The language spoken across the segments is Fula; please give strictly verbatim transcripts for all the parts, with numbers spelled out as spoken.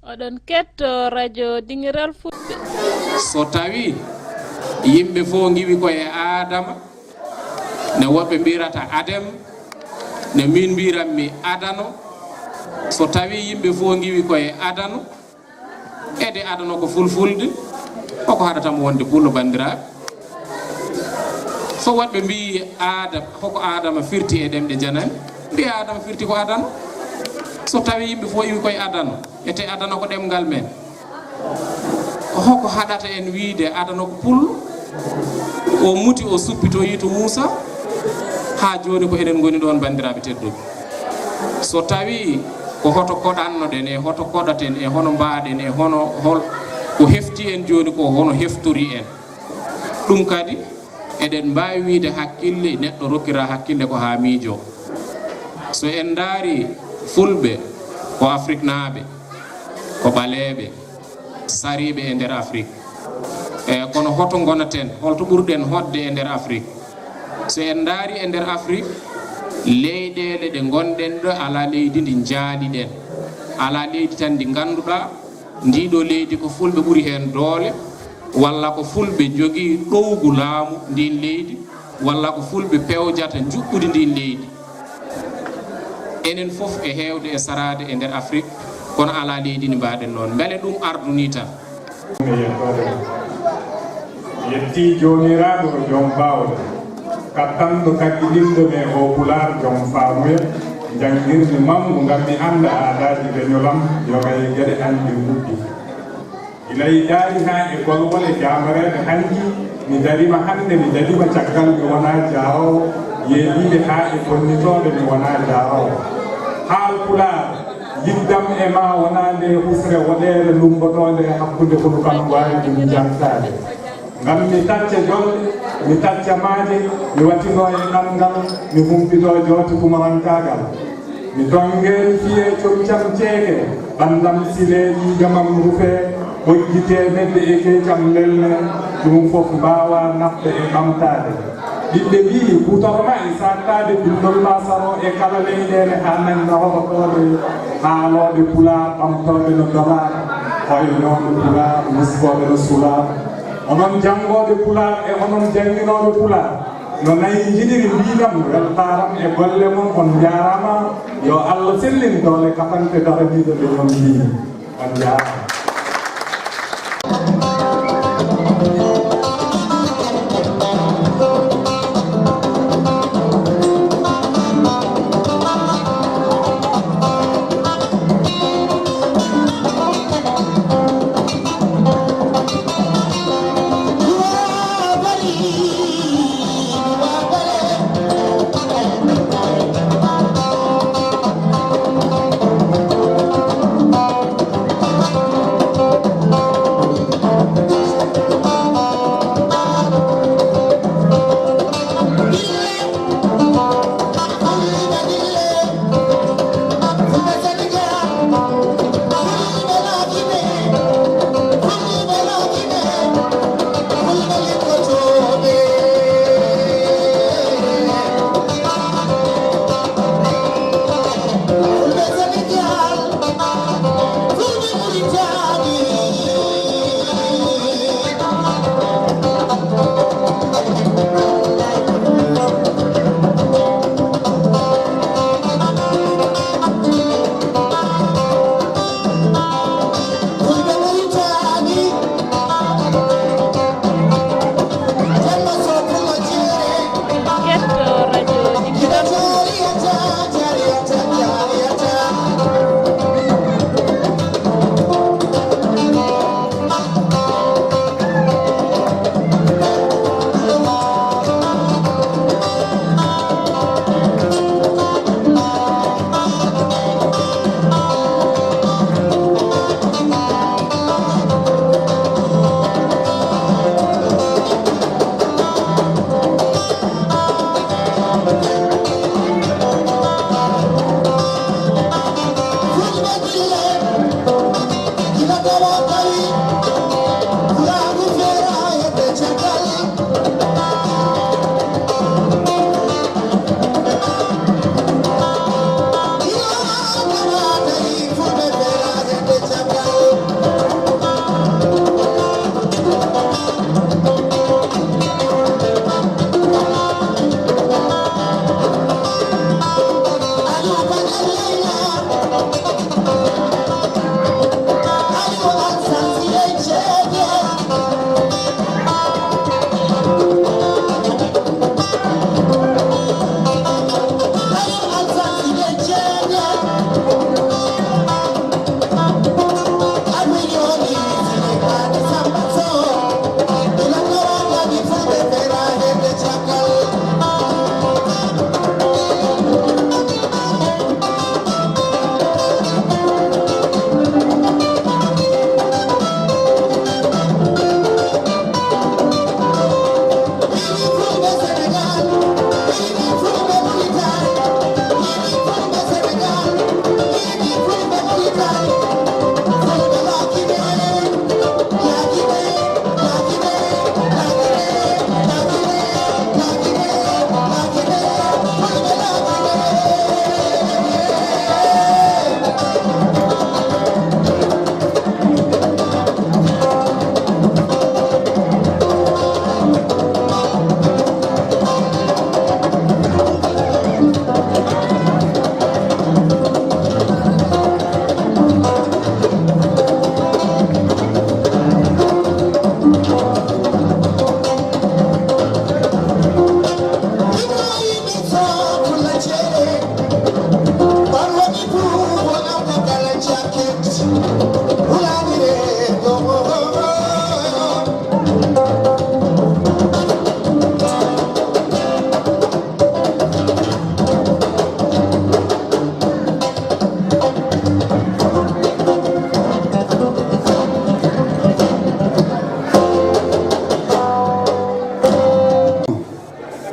Oɗon ketto radio Dingiral Fulɓe. So tawi yimɓe fof ngiwi koye Adama, ne woɓɓe mbirata Adem, ne min mbiranmi Adano. So tawi yimɓe fof ngiwi koye Adano, ede Adano ko fulfulde, hoko haɗata mo wonde pullo, banndiraaɓe? So woɓɓe mbiyi Adam, hoko Adama firti e ɗemɗe janani, mbiya Adama firti ko Adano. So tawi yimɓe fof iwi koye Adano, ete Adano ko ɗemngal men. Hoko haɗata en wiide Adano ko pullo? O muti, o suppitoyi to Muusa. Haa jooni ko enen ngoni ɗoon, banndiraaɓe tedduɓe. So tawi ko hoto koɗannoɗen e hoto koɗaten e hono mbaɗen e hono hol ko hefti en jooni ko, hono heftori en. Ɗum kadi eɗen mbaawi wiide hakkille, neɗɗo rokkira hakkille ko haa miijo. So en ndaari Fulɓe ko Afriknaaɓe, ko ɓaleeɓe, sariiɓe e nder Afrik. E kono hoto ngonaten, holto ɓurɗen hoɗde e nder Afrik? So en ndaari e nder Afrik, leyɗeele ɗe ngonɗen ɗo, alaa leydi ndi njaaliɗen. Alaa leydi tan ndi ngannduɗaa, ndiɗo leydi ko Fulɓe ɓuri heen doole, walla ko Fulɓe njogii ɗowgu laamu ndin leydi, walla ko Fulɓe pewjata njuɓɓudi ndin leydi. Enen fof e heewde e saraade e nder Afrik, kono alaa leydi ndi mbaɗen noon. Mbele ɗum ardunii tan? Mi yettii Joomiraaɗo joom baawɗe, kattanɗo kaɗdiɗinɗo mi, o Pulaar joom faamuya, njanngirmi manngu ngam mi annda aadaaji leñol am, yoga e geɗe an ɗe nguddi. Gila e daari haa e golwole jaamareeɓe hanki, mi dariima hannde, mi dariima caggal, mi wonaa jaaroowo, yeeɓiiɓe haa e bonnitooɓe, mi wonaa jaaroowo. Haal Pulaar, yiddam e maa wonaa nde husre woɗeere lummbotoonde hakkunde hunu kam waawi ɗum jantaade. Ngam mi tacca jolɗe, mi tacca maaje, mi waɗtinoo e ɗanngal, mi humpitoo joote kumarankaagal. Mi tonnge, mi fiyee comcam ceeke, ɓanndam silee, ƴiiƴamam rufee, ɓoggi teemedde e keecam lelnee, ɗum fof mbaawaa nafde e ɓamtaade. Ɓiɓɓe mbiyi, kuutorma e saaktaade binndol maa saroo e kala leyɗeele haa nannga hoɗotooɓe haalooɓe Pulaar, ɓamtooɓe no dolaaka, hoynooɓe Pulaar, nuskooɓe no sulaaka. Onon janngooɓe Pulaar e onon jannginooɓe Pulaar, no nayi njiɗiri mbiinam, weltaaram e golle mon, on njaaraama. Yo Allah sellin doole kapante daraniiɗo leñol ndii. On njaaraama.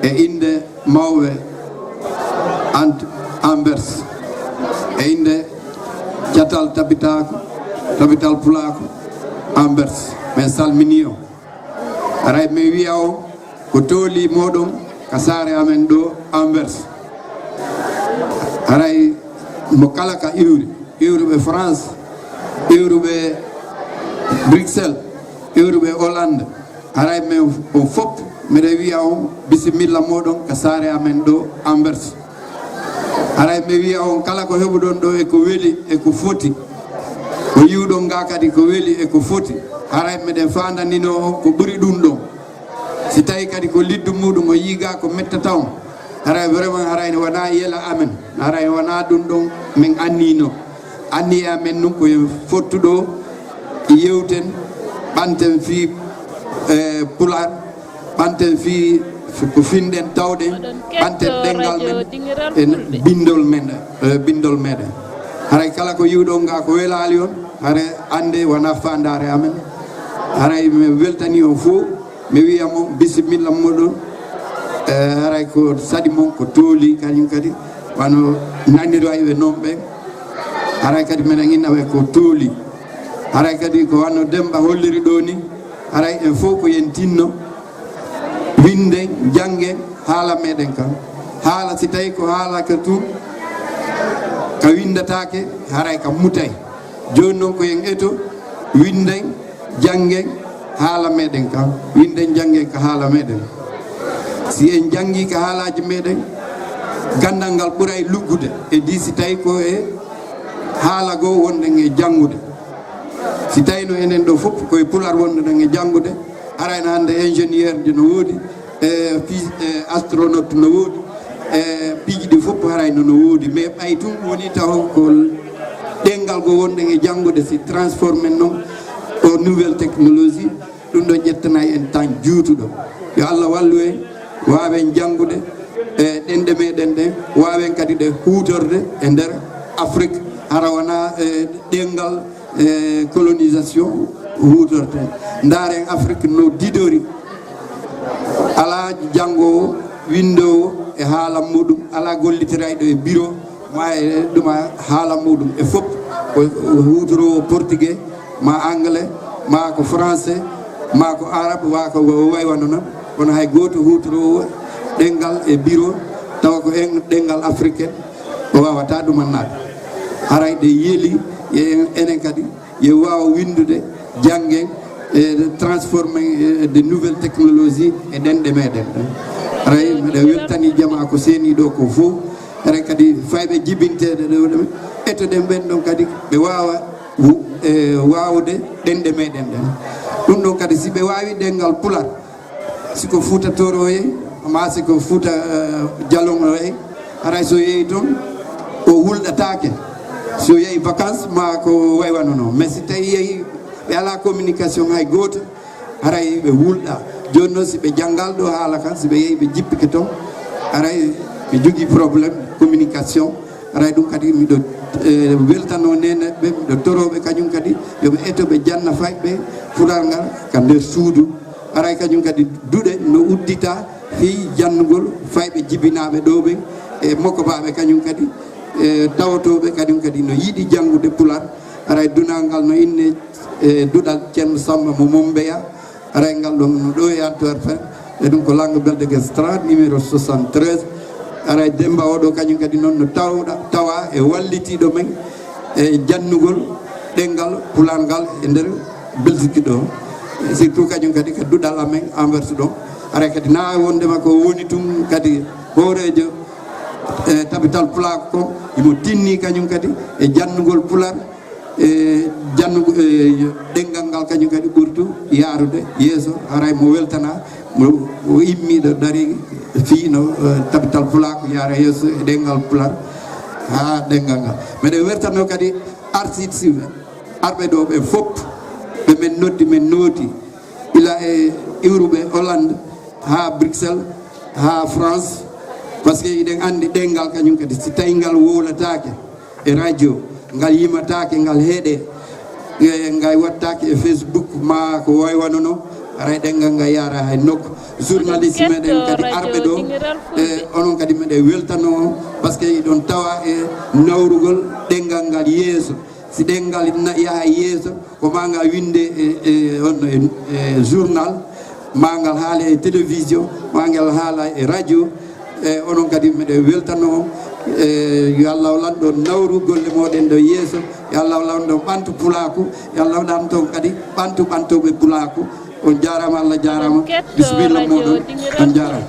E innde mawɓe Ant Anvers, e innde catal tabitaaku, tabital pulaaku Anvers, min salminii on. Haray min wi'a on ko tooli mooɗon ka saare amen ɗoo Anvers. Haray mo kala ka iwri, iwruɓe France, iwruɓe Bruxelles, iwruɓe Hollande, haray min on fof miɗen wi'a on bisimilla mooɗon ka saare amen ɗoo Anvers. Haray mi wi'a on kala ko heɓuɗon ɗoo e ko weli e ko foti, ko yi'uɗon ga kadi ko weli e ko foti, haray miɗen faandaninoo on ko ɓuri ɗum ɗon. Si tawi kadi ko liddu muɗum o yi'i ga ko mettata on, haray vraiment haray ne wona yela amen, haray wona ɗum ɗon min anniyno. Anniya amen ɗum ko yo fottu ɗoo, yewten, ɓanten fii, eh, Pulaar, ɓanten fii ko finɗen tawɗen, ɓanten ɗemngal men e bindol men, eh, bindol meɗen. Haray kala ko yi'uɗon ga ko welaali on, haray annde wona faandaare amen. Haray mi weltanii on fof, mi wi'a mon bisimilla mooɗon. Eh, haray ko saɗi mon ko tooli kañum kadi, wano nanirayɓe non ɓen. Haray kadi miɗen inna ɓe ko tooli. Haray kadi ko wano Demmba holliri ɗoo ni, haray en fof ko yen tinno winden, janngen haala meɗen kan. Haala si tawi ko haala ka tun ka winndataake, haray ka mutay. Jooni non ko yen eto winden, janngen haala meɗen kan. Winden, janngen ka haala meɗen. Si en janngii ka haalaaji meɗen, ganndal ngal ɓuray luggude e di si tawi ko e haala goo wonɗen e janngude. Si tawino enen ɗoo fof ko e Pulaar wonɗen e janngude, arayno hannde ingénieur ji no woodi, e phys-, e astronaute no woodi, e piiji ɗi fof harayno no woodi. Mais ɓay tun woni taw ko ɗemngal goo wonɗen e janngude si transformé non o nouvelle technologie, ɗum ɗo ƴettanay en temps juutuɗo. Yo Allah wallu en, waawen janngude e ɗemɗe meɗen ɗen, waawen kadi ɗe huutorde e nder Afrique, hara wona e ɗemngal e colonisation huutorte. Ndaaren Afrique no didori. Alaa janngoowo, winndoowo e haala muɗum, alaa gollitirayɗo e bureau, ma e ɗuma haala muɗum. E fof ko huutoroowo portugais, ma anglais, ma ko français, ma ko arabe, ma ko way wano non. Kono hay gooto huutoroowo ɗemngal e bureau, tawa ko en ɗemngal africain, o waawataa ɗumannaade. Haray ɗe yeli e enen kadi, yo waaw winndude, janngen, e transformé, e de nouvelles technologies e ɗemɗe meɗen. Haray miɗen weltanii jamaa ko seenii ɗoo ko fof. Haray kadi fayɓe jibinteeɓe ɗoo ɗoo, etoɗen ɓen ɗon kadi ɓe waawa wu-, e waawde ɗemɗe meɗen ɗen. Ɗum ɗon kadi si ɓe waawi ɗemngal Pulaar, si ko Fuuta Tooro o yehi, ma si ko Fuuta, eh, Jalon o yehi, haray so yehi toon, o wulɗataake. So yehi vacances, ma ko way wano non. Mais si tawi yehi, ɓe alaa communication hay gooto, haray ɓe wulɗa. Jooni noon, si ɓe janngal ɗoo haala kan, si ɓe yehi, ɓe jippike toon, haray ɓe jogii problème communication. Haray ɗum kadi miɗo, eh, weltanoo neeneeɓe, miɗo torooɓe kañum kadi, yo ɓe eto ɓe janna fayɓe Pulaar ngal ka nder suudu. Haray kañum kadi duɗe no uddita fii jannugol fayɓe jibinaaɓe ɗoo ɓen, e mokobaaɓe kañum kadi, e tawotooɓe kañum kadi no yiɗi janngude Pulaar. Haray dunal ngal no inne, e duɗal Ceerno Samba mo Mombeya. Haray ngal ɗon no ɗo e Antwerpen. E ɗum ko Langue Belge de Gestraat numéro soixante-treize. Haray Demmba oɗo kañum kadi noon no tawɗa, tawa e wallitiiɗo men e jannugol ɗemngal Pulaar ngal e nder Belgique ɗo. Surtout kañum kadi ka duɗal amen Anvers ɗon. Haray kadi na wondema ko woni tun kadi hooreejo e tabital Pulaar ko, imo tinni kañum kadi e jannugol Pulaar. E jannugo, e, ɗemngal ngal kañum kadi ɓurtu yaarude yeeso, haray mo weltana, mo, o immi ɗo dari fii no, e, tabital Pulaar ko yaara yeeso e ɗemngal Pulaar haa ɗemngal ngal. Miɗen weltanoo kadi arsiiɗe siwɓe arɓe ɗo ɓe fof, ɓe men noddi, men nooti, ila e iwruɓe Hollande haa Bruxelles, haa France, parce que iɗen anndi ɗemngal kañum kadi, si tawi ngal wowlataake e radio, ngal yimataake, ngal heeɗe, e ngal wattaake e Facebook ma ko way wano non, haray ɗemngal ngal yaara hay nokku. Journaliste meɗen kadi arɓe ɗo, e onon kadi meɗen weltano on, parce que iɗon tawa e nawrugol ɗengal ngal yeeso. Si ɗengal na yaha yeeso, ko ma ngal winde e, e, on, e, e journal, ma ngal haala e télévision, ma ngal haala e radio. E onon kadi meɗen weltano on. E, yo Allah o lanɗo nawru golle moɗen ɗo yeeso. Yo Allah o lanɗo ɓantu pulaaku. Yo Allah o lanɗo kadi ɓantu ɓantoɓe pulaaku. On jaaraama, Allah jaaraama. Bisimilla mooɗon. On jaaraama.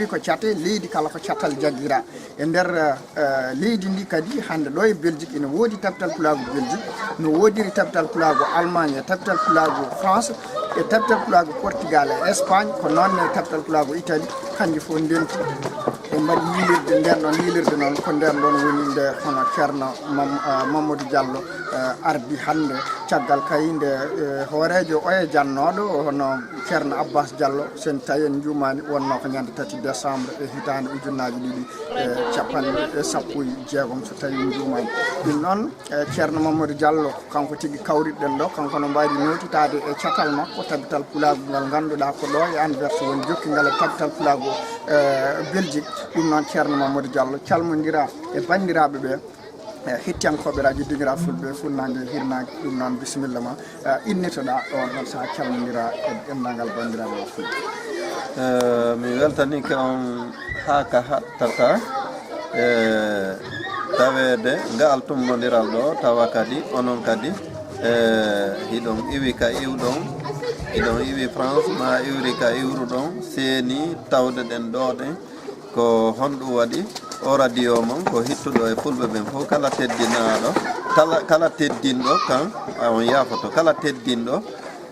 Ko cate leydi kala ko catal jaggira. E nder eh, leydi ndi kadi hannde ɗo e Belgique ina woodi tabital pulaagu Belgique, no woodiri tabital pulaagu Allemagne e tabital pulaagu France e tabital pulaagu Portugal e Espagne, ko noon ne tabital pulaagu Italie, kanji fof ndenti. Ɓe mbaɗi yilirde, nden ɗon yilirde noon ko nden ɗon woni nde hono Ceerno Mam- eh, Mamadou Diallo eh, ardi hannde, caggal kay nde eh, hooreejo oya jannooɗo hono Ceerno Abbas Diallo, sen tawi en njuumaani, wonnoo ko ñande tati décembre e hitaande ujunnaaji ɗiɗi e capanɗe sappo e jeegom, so tawi en njuumaani. Ɗum noon eh, Ceerno Mamadou Diallo, kanko tigi kawriɗen ɗo, kanko no mbayri nootitaade e catal makko tabital pulaagu ngal ngannduɗaa ko ɗo e Anvers woni jokki ngal e tabital pulaagu eh, Belgique. Ɗum noon Ceerno Mamadou Diallo calmondira e banndiraaɓe ɓe eh, hettiyankooɓe radio Dingira Fulɓe, Funnange, Hirnange. Ɗum noon bisimilla ma, eh, innitoɗaa ɗoon ɗon, so a calmondira e denndaangal banndiraaɓe o Fulɓe. Eh, mi weltaniike on haa ka hattata e taweede ngaal tummbondiral ɗo, tawa kadi onon kadi eh, hiɗon iwi ka iwɗon, hiɗon iwi France, ma iwri ka iwruɗon, seeni tawde ɗen ɗo ɗen. Ko honɗum waɗi o radio mon ko hittuɗo e fulɓe ɓen fof? Kala teddinaaɗo, kala, kala teddinɗo kan, a on yaafoto, kala teddinɗo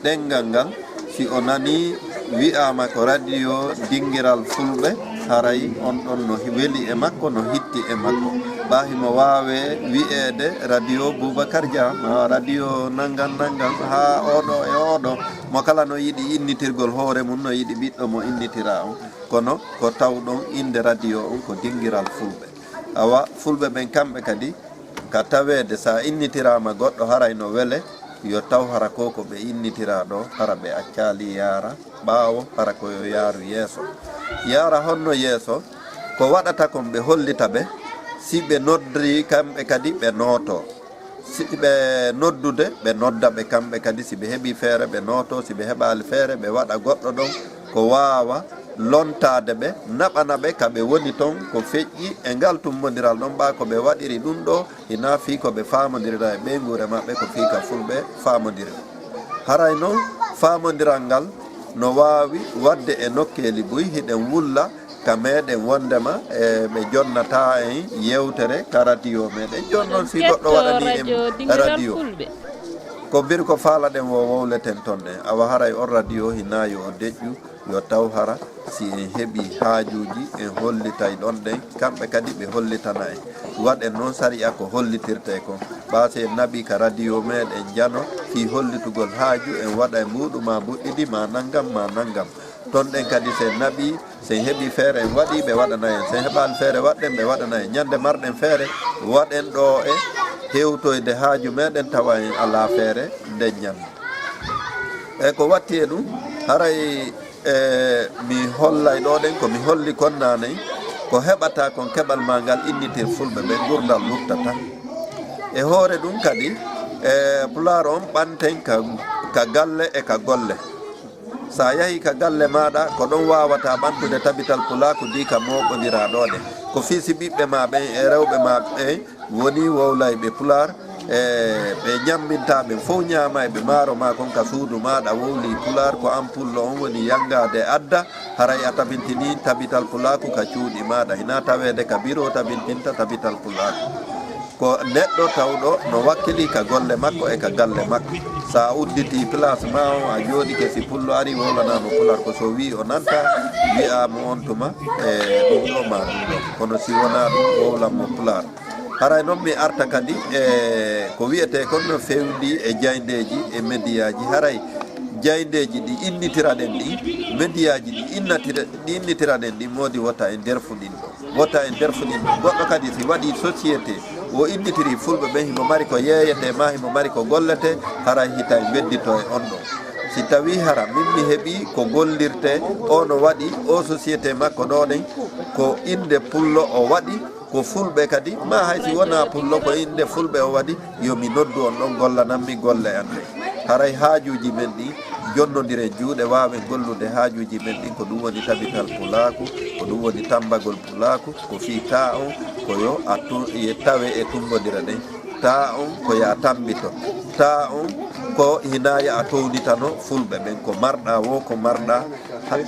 ɗenngal ngal, si o nanii wi'aama ko radio dingiral fulɓe, haray on ɗon no hi- weli e makko, no hitti e makko. Ɓaa himo waawee wi'eede radio Boubacar Dia, ma radio nanngam nanngam, haa oɗo e oɗo, mo kala no yiɗi innitirgol hoore mum, no yiɗi ɓiɗɗo mo innitira on. Kono ko tawɗon innde radio on ko dingiral fulɓe. Awa, fulɓe ɓen kamɓe kadi, ka taweede, so a innitiraama goɗɗo, haray no wele, yo taw hara ko ko ɓe innitiraa ɗo, hara ɓe accaali yaara ɓaawo, hara ko yo yaaru yeeso. Yaara honno yeeso? Ko waɗata kon, ɓe hollita ɓe, si ɓe noddii kamɓe kadi, ɓe nootoo. Si ɓe noddude, ɓe nodda ɓe kamɓe kadi, si ɓe heɓii feere, ɓe nootoo, si ɓe heɓaali feere, ɓe waɗa goɗɗo ɗon ko waawa lontaade ɓe, naɓana ɓe ka ɓe woni ton, ko feƴƴi e ngal tummbondiral ɗon, ɓaa ko ɓe waɗiri ɗum ɗo, hinaa fii ko ɓe faamondirira e ɓeynguure maɓɓe, ko fii ka fulɓe faamondiri. Haray non, faamondiral ngal no waawi waɗde e nokkeeli buy, hiɗen wulla ka meɗen wonndema e ɓe jonnataa en yewtere ka radio meɗen. Jooni non, si goɗɗo waɗanii en radio, ko mbiri ko faalaɗen wo wowleten ton ɗen, awa haray on radio hinaa yo o deƴƴu, yo taw hara si en heɓii haajuuji, en hollitay ɗon ɗen, kamɓe kadi ɓe hollitana en. Waɗen non sariya ko hollitirtee kon. Ɓaa si en naɓii ka radio meɗen Jano fii hollitugol haaju, en waɗa e mbuuɗu ma mbuɗɗidi ma nanngam ma nanngam. Ton ɗen kadi si en naɓii, si en heɓii feere en waɗii, ɓe waɗana en. Si en heɓaali feere waɗɗen, ɓe waɗana en. Ñande marɗen feere, waɗen ɗo e hewtoyde haaju meɗen tawa en alaa feere nden ñande. E ko watti e ɗum, haray e mi hollay ɗo ɗen, ko mi holli kon naanay, ko heɓata kon keɓal ma ngal innitir fulɓe ɓe ngurdal luttata. E hoore ɗum kadi, e pulaar on ɓanten ka, ka galle e ka golle. Sa yahi ka galle maaɗa, ko ɗon waawata ɓantude tabital pulaaku ndi ka mooɓondiraa ɗo ɗen. Ko fii si ɓiɓɓe ma ɓen e rewɓe ma ɓen woni wowlayɓe pulaar, e ɓe ñamminta ɓen fow ñaamayɓe maaro ma kon ka suudu maaɗa wowli pulaar, ko an pullo on woni yanngaade adda, haray a tabintinii tabital pulaaku ka cuuɗi maaɗa. Hinaa taweede ka biro tabintinta tabital pulaaku. Ko neɗɗo tawɗo no wakkilii ka golle makko e ka galle makko. Sa a udditii place ma on, a jooɗike, si pullo arii wowlanaa mo pulaar, ko so wi'i o nanta, wi'aa mo on tuma, e ɗum ɗo ma ɗum ɗo. Kono si wonaa ɗum, wowlan mo pulaar. Haray non mi arta kadi e ko wi'etee kon no fewndi e jaayndeeji e mediyaaji. Haray jaayndeeji ɗi innitiraɗen ɗi, mediyaaji ɗi innatira-, ɗi innitiraɗen ɗi, moodi wota en derfu ɗin ɗo. Wota en derfu ɗin ɗo. Goɗɗo kadi si waɗii société, o innitirii fulɓe ɓen, himo mari ko yeeyetee, ma himo mari ko golletee, haray hita en weddito e on ɗon. Si tawii hara min mi heɓii ko gollirtee, o no waɗi o société makko ɗo ɗen, ko innde pullo o waɗi, ko fulɓe kadi, ma hay si wonaa pullo, ko innde fulɓe o waɗi, yo mi noddu on ɗon, gollanammi golle an ɗen. Haray haajuuji men ɗin, jonnondiren juuɗe, waawen gollude haajuuji men ɗin, ko ɗum woni tabital pulaaku, ko ɗum woni tammbagol pulaaku, ko fii taa on, ko yo a tu-, ye tawe e tummbondira ɗen. Taa on, ko yo a tammbito. Taa on, ko hinaa yo a townitano fulɓe ɓen, ko marɗaa woo, ko marɗaa.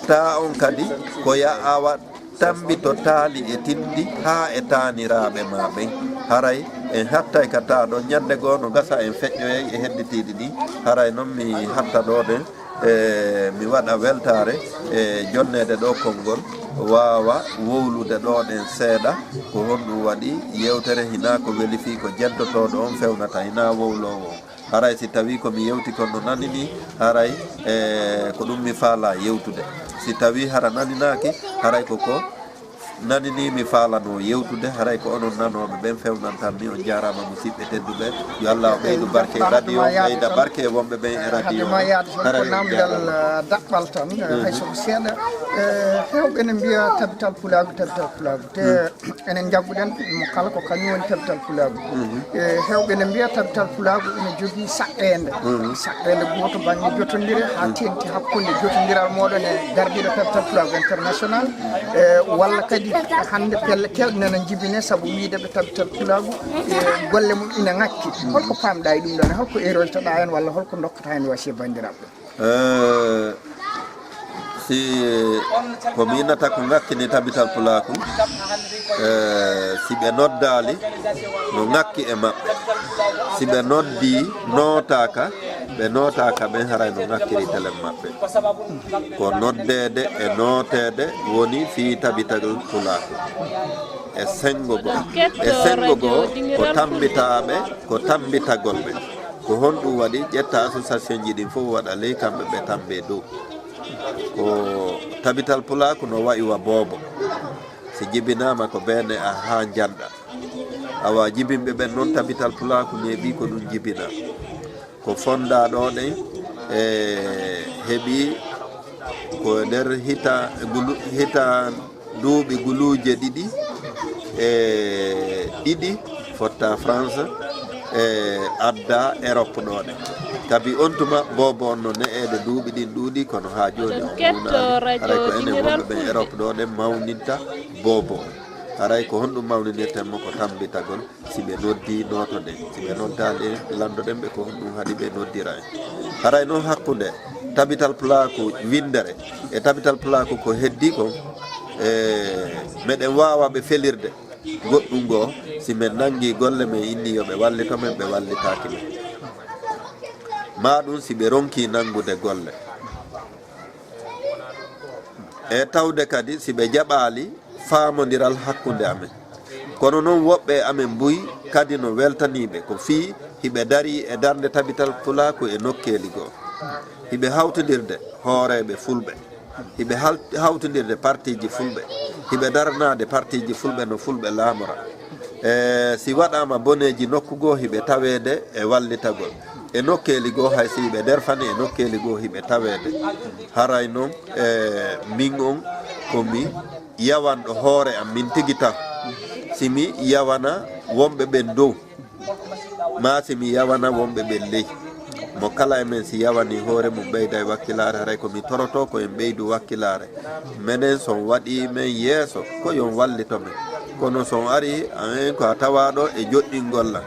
Taa on kadi, ko yo a wa-, Tambi to taali e tinndi haa e taaniraaɓe ma ɓen. Haray en hattay ka taa ɗon. Ñannde goo no gasa en feƴƴoyay e hedditiiɗi ɗin. Haray non mi hatta ɗoo ɗen, e mi waɗa weltaare e jonneede ɗoo konngol, waawa wowlude ɗoo ɗen seeɗa. Ko honɗum waɗi yeewtere hinaa ko weli fii ko jentotooɗo on fewnata, hinaa wowloowo on. Haray si tawii ko mi yewti kon no nanini, haray, e, ko ɗum mi faalaa yewtude. Si tawii hara naninaaki, haray ko ko nanini mi faalanoo yewtude, haray ko onon nanooɓe ɓen fewnantan mi. On jaaraama musiɓɓe tedduɓe. Yo Allah o ɓeydu barke e radio, ɓeyda barke e wonɓe ɓen e radio. Haray on jaaraama. Daɓɓal tan, hay so ko seeɗa. E, heewɓe ne mbiya tabital pulaagu, tabital pulaagu. Te enen njagguɗen mo kala ko kañum woni tabital pulaagu. E, heewɓe ne mbiya tabital pulaagu ina jogii saɗɗeende. Saɗɗeende gooto baŋnge jotondire haa teeŋti hakkunde jotondiral mooɗon e gardiiɗo tabital pulaagu international. E, walla kadi hannde pelle keewɗe nana njibine sabu wiyde ɓe tabital pulaagu, e, golle mum ina ŋakki. Holko paamɗaa e ɗum ɗon? Holko eroltoɗaa en walla holko ndokkataa en wasiya banndiraaɓe? Eh, si ko mi innata ko ŋakkini tabital pulaaku, eh, si ɓe noddaali, no ŋakki e maɓɓe. Si ɓe noddii, nootaaka, ɓe nootaaka ɓen haray no ŋakkiri telen maɓɓe. Ko noddeede e nooteede woni fii tabital pulaaku. E senngo goo, e senngo goo, ko tammbitaaɓe, ko tammbitagol ɓe. Ko honɗum waɗi ƴetta association ji ɗin fof waɗa ley kamɓe ɓe tambe dow? Ko tabital pulaaku no wa'i wa boobo. Si jibinaama ko beene a haa njanɗa. Awa jibinɓe ɓen non tabital pulaaku neeɓi ko ɗum jibina. Ko fondaa ɗo ɗen, e, heɓi ko nder hita-, gulu-, hitaan-, duuɓi guluuje ɗiɗi e ɗiɗi fotta France, e, adda Europe ɗo ɗen. Kabi on tuma boobo on no ne'eede duuɓi ɗin ɗuuɗi, kono haa jooni on muunaali. Haray ko enen wonɓe ɓen Europe ɗo ɗen mawninta boobo on. Haray ko honɗum mawninirten mo? Ko tambitagol. Si ɓe noddii, nootoɗen. Si ɓe noddaali, lanndoɗen ɓe ko honɗum haɗi ɓe noddira en. Haray non hakkunde tabital pulaaku winndere e tabital pulaaku ko heddii kon, e, meɗen waawa ɓe felirde. Goɗɗum goo, si men nanngii golle men inni yo ɓe wallito men, ɓe wallitaaki men. Maa ɗum si ɓe ronkii nanngude golle. E tawde kadi si ɓe jaɓaali faamondiral hakkunde amen. Kono non woɓɓe e amen buy kadi no weltanii ɓe ko fii hiɓe darii e darnde tabital pulaaku e nokkeeli goo. Hiɓe hawtindirde hooreeɓe fulɓe. Hiɓe hal-, hawtindirde partiiji fulɓe. Hiɓe daranaade partiiji fulɓe no fulɓe laamora. E si waɗaama boneeji nokku goo hiɓe taweede e wallitagol. E nokkeeli goo hay si hiɓe derfani e nokkeeli goo hiɓe taweede. Haray non, e, min on ko mi yawanɗo hoore am min tigi tan. Si mi yawana wonɓe ɓen dow, maa si mi yawana wonɓe ɓen ley. Mo kala e men si yawanii hoore mum ɓeyda e wakkilaare, haray ko mi torotoo ko en ɓeydu wakkilaare. Menen so on waɗii men yeeso, ko yo on wallito men. Kono so on arii, en ko a tawaaɗo e joɗɗingol lan.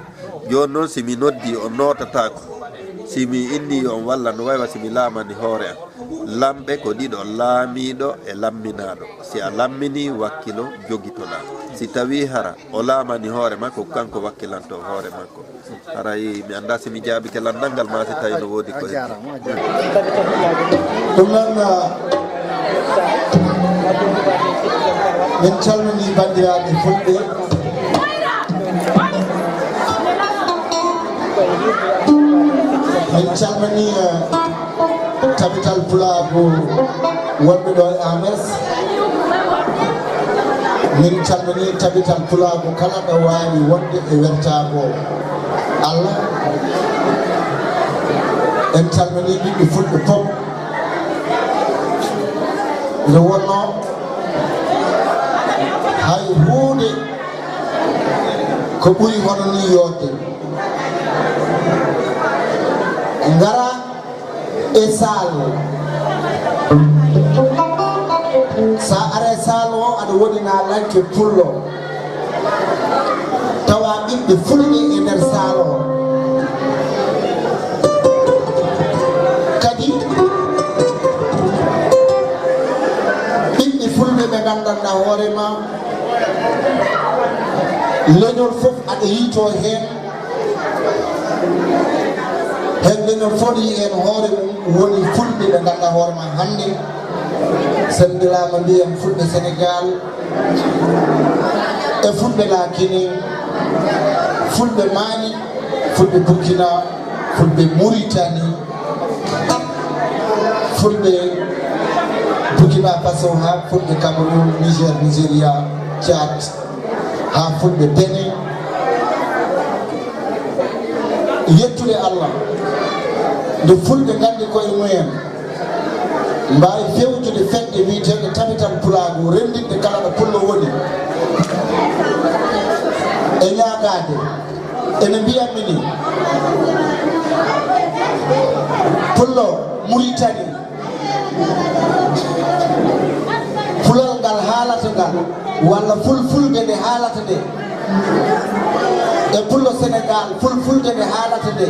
Jooni non si mi noddii, on nootataako. Si mi innii yo on wallan, no way wa si mi laamani hoore am. Lamɓe ko ɗiɗo, laamiiɗo e lamminaaɗo. Si a lamminii, wakkilo jogitoɗaa. Si tawii hara o laamani hoore makko, ko kanko wakkilantoo hoore makko. Haray mi anndaa si mi jaabike lanndal maa si tawii no woodi ko heddi. A jaaraama, a jaaraama. Ɗum noon, ah, min calminii banndiraaɓe fulɓe. Min calminii, eh, tabital pulaagu wonɓe ɗo e Anvers. Min calminii tabital pulaagu kala ɗo waawi wonde e wertaango Allah. En calminii ɓiɓɓe fulɓe fof. Nde wonnoo hay huunde ko ɓuri hono nii yooɗde. Ngara e saal. Sa ara e saal o, aɗa woni naalaŋke pullo. Tawa ɓiɓɓe fulɓe e nder saal o. Kadi ɓiɓɓe fulɓe ɓe ngannduɗaa Ngannduɗaa hoore ma, leñol fof aɗa yiytoo heen. Heen leñol fof ne yiyi heen hoore mum, woni Fulɓe ɓe ngannduɗaa hoore ma hannde. So en mbelaama mbiyam Fulɓe Senegaal, e Fulɓe La Guinée, Fulɓe Mali, Fulɓe Burkina, Fulɓe Mauritanie, Fulɓe Burkina Faso, haa Fulɓe Cameroun, Niger, Nigeria, Tchad, haa Fulɓe Benin. Yettude Allah, nde Fulɓe nganndi koye mumen, mbaawi fewjude fedde wiyeteende Tabital Pulaagu, renndinde kala ɗo Pullo woni, e ñaagaade, ene mbiyatmi ni, Pullo Muritani, Pulal ngal haalata ngal, walla Fulfulde nde haalata nde, e Pullo Senegaal, Fulfulde nde haalata nde,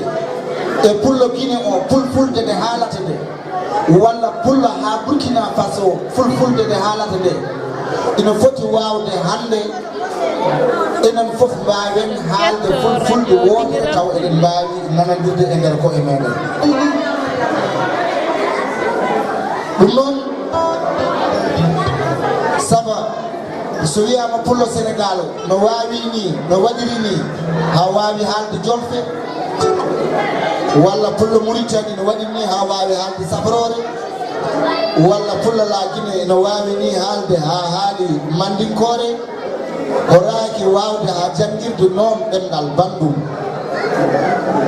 e Pullo Gine o, Fulfulde nde haalata nde, walla Pullo haa Burkina Faso, Fulfulde nde haalata nde, ina foti waawde hannde enen fof mbaawen haalde Fulfulde wootere, tawa eɗen mbaawi nanondirde e nder koye meɗen. Ɗum noon, saba so wiyaama Pullo Senegaal, no waawi ni, no waɗiri ni, haa waawi haalde Jolfe, walla Pullo Muritani, no waɗiri ni, haa waawi haalde Safroore, walla Pullo La Guinée, no waawi ni haalde haa haali Mandinkoore, ko raaki waawde haa janngirde noon ɗemngal banndum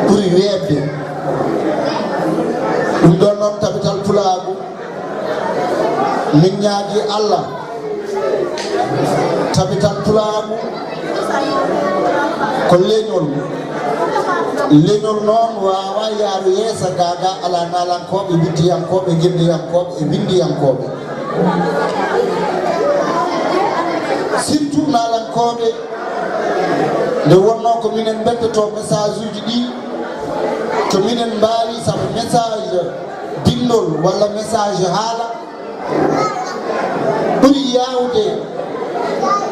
ɓuri weeɓde. Ɗum ɗoon noon, Tabital Pulaagu, min ñaagii Allah, Tabital Pulaagu ko leñol. Leñol noon waawaa yahru yeeso gaa gaa alaa naalankooɓe, wiɗtiyankooɓe, ngenndiyankooɓe e winndiyankooɓe. Surtout naalankooɓe, nde wonnoo ko minen mbeddotoo message uji ɗi, ko minen mbaawi, sabu message binndol walla message haala ɓuri yaawde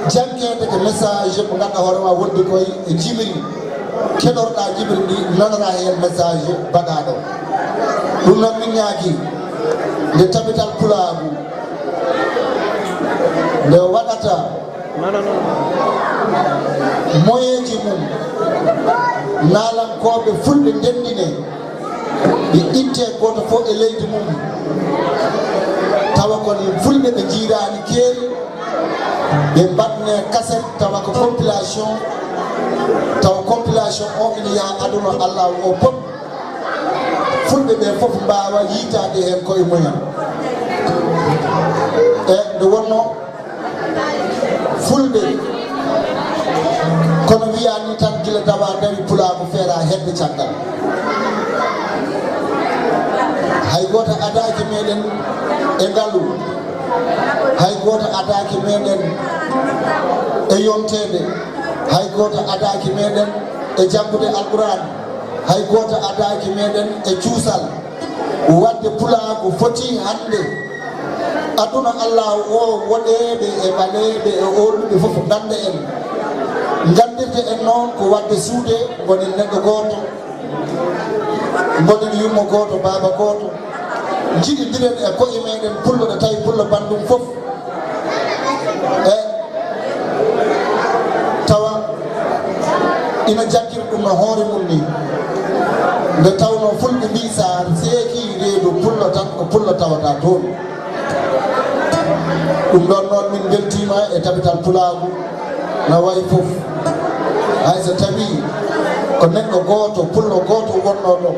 janngeede ko message mo ngannduɗaa hoore ma wonde koye e jimiri, keɗorɗaa jimiri ndi, nanora heen message baɗaaɗo. Ɗum noon min ñaagii nde Tabital Pulaagu nde waɗata moyeeji mum, naalankooɓe Fulɓe ndenndinee, ɓe itte gooto fof e leydi mum, tawa ko Fulɓe ɓe njiiraani keeri, ɓe mbaɗnee kaset, tawa ko compilation, tawa compilation o ina yaha aduna Allah o fof, Fulɓe ɓe fof mbaawa yiytaade heen koye mumen. E nde wonnoo Fulɓe, kono wiyaa ni tan, gila dawa dawi pulaagu feera hedde caggal. Hay gooto adaaki meɗen e ngalu, hay gooto adaaki meɗen e yonteede, hay gooto adaaki meɗen e janngude Alquraan, hay gooto adaaki meɗen e cuusal. Waɗde pulaagu foti hannde aduna Allah o, woɗeeɓe e ɓaleeɓe e oolɗuɓe fof ngannda en. Nganndirde en noon ko waɗde suude, ngonen neɗɗo gooto, ngonen yummo gooto, baaba gooto, njiɗindiren e koye meɗen pullo, ɗo tawi pullo banndum fof. E tawa ina jaggiri ɗum no hoore mum ni. Nde tawnoo Fulɓe mbii, so a seekii reedu pullo tan, ko pullo tawata toon. Ɗum ɗoon noon, min mbeltiima e Tabital Pulaagu, na wayi fof. Hay so tawii ko neɗɗo gooto, pullo gooto wonnoo ɗo,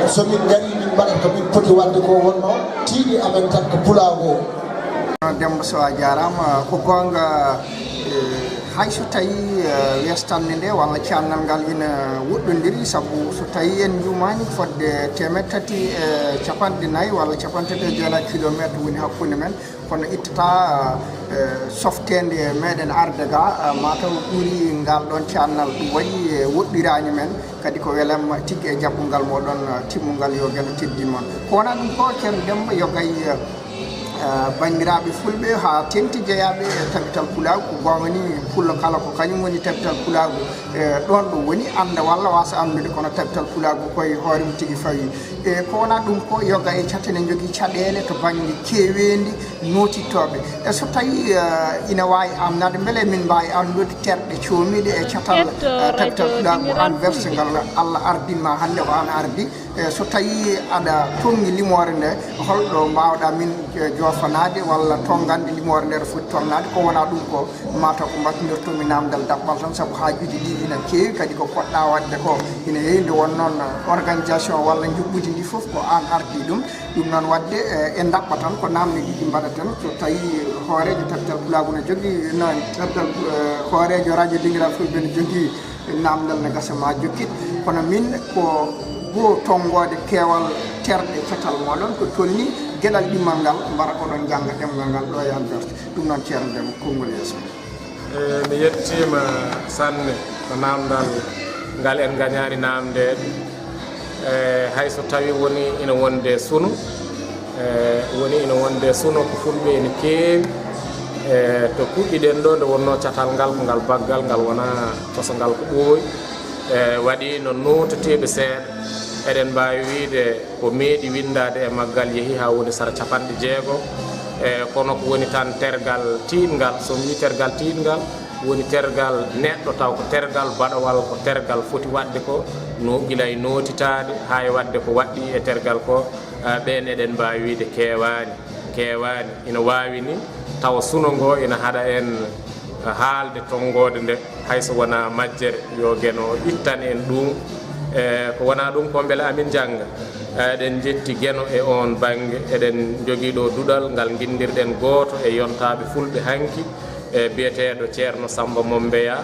so min ngarii, min mbaɗat ko min poti waɗde ko wonnoo tiiɗi amen tan ko pulaagu o. Demba Sow, a jaaraama. Ko goonga, eh, hay so tawii, eh, westande nde walla cannal ngal ina woɗɗondiri, sabu so tawii en njuumaani, fodde teemeɗɗe tati e capanɗe nayi walla capanɗe tati e jeenayi kilomeeter woni hakkunde men, kono ittata, eh, softeende meɗen arde ga, eh, mataw ɓuri ngal ɗon cannal. Ɗum waɗi, eh, woɗɗiraani men, kadi ko welamma tigi e jaɓɓungal moɗon, eh, timmungal. Yo geno teddin mon. Ko wonaa ɗum ko, ceerno Demba, yo gay, eh, Ah, banndiraaɓe fulɓe, haa teŋti jeyaaɓe e Tabital Pulaagu, ko goonga ni, pullo kala ko kañum woni Tabital Pulaagu. E, ɗoon ɗo woni annda walla waasa anndude, kono Tabital Pulaagu koye hoore mum tigi fawi. E, ko wonaa ɗum ko yoga e cate ne njogii caɗeele to bannge keeweendi nootittooɓe. E, so tawii, eh, ina waawi amnade, mbele min mbaawi anndude terɗe coomiiɗe e catal, eh, Tabital Pulaagu Anvers ngal Allah ardinma hannde ko aan ardi. E, so tawii aɗa tonngi limoore nde, holɗo mbaawɗa min, e, joofanaade walla tonngande limoore nde no foti tolnaade? Ko wonaa ɗum ko mataw ko mbattindirtoomi naamndal daɓɓal tan, sabu haajuuji ɗi ina keewi, kadi ko poɗɗa waɗde ko ina heewi. Nde won noon organisation walla njuɓɓudi ndi fof ko aan ardi ɗum. Ɗum noon waɗde, e, en daɓɓa tan ko naamne ɗiɗi mbaɗaten. So tawii hooreejo Tabital Pulaagu no jogii, no Tabital, e, hooreejo radio Dingiral Fulɓe no jogii naamndal ne gasa ma jokkit, kono min ko goo tonngoode keewal terɗe catal mooɗon ko tolni geɗal ɗimmal ngal mbara oɗon njannga ɗemngal ngal ɗo e Anvers. Ɗum noon ceerno Demo, konngol yeeso. E, mi yettiima sanne ko naamndal ngal en ngañaani naamndeede. E, hay so tawii woni ina wonde suno, e, woni ina wonde suno ko fulɓe ene keewi, e, to puɗɗiɗen ɗo nde wonnoo catal ngal ko ngal baggal, ngal wonaa koso ngal ko ɓooyi, e, waɗi no nooteteeɓe seeɗa. Eɗen mbaawi wiyde ko meeɗi winndaade e maggal yehi haa woni sara capanɗe jeego, e, kono ko woni tan tergal tiiɗngal, so mi wii tergal tiiɗngal, woni tergal neɗɗo taw ko tergal baɗowal, ko tergal foti waɗde ko no gila e nootitaade, haa e waɗde ko waɗɗi e tergal ko, eh, ɓeen eɗen mbaawi wiyde keewaani, keewaani. Ina waawi ni tawa suno ngo ina haɗa en haalde tonngoode nde, hay so wonaa majjere, yo Geno ittan en ɗum. Eh, ko wonaa ɗum ko mbele amin njannga. Eh, eɗen njetti Geno e oon bannge, eɗen njogii ɗo duɗal ngal nginndirɗen gooto e yontaaɓe fulɓe hanki, e biyeteeɗo Ceerno Sammba Mombeya,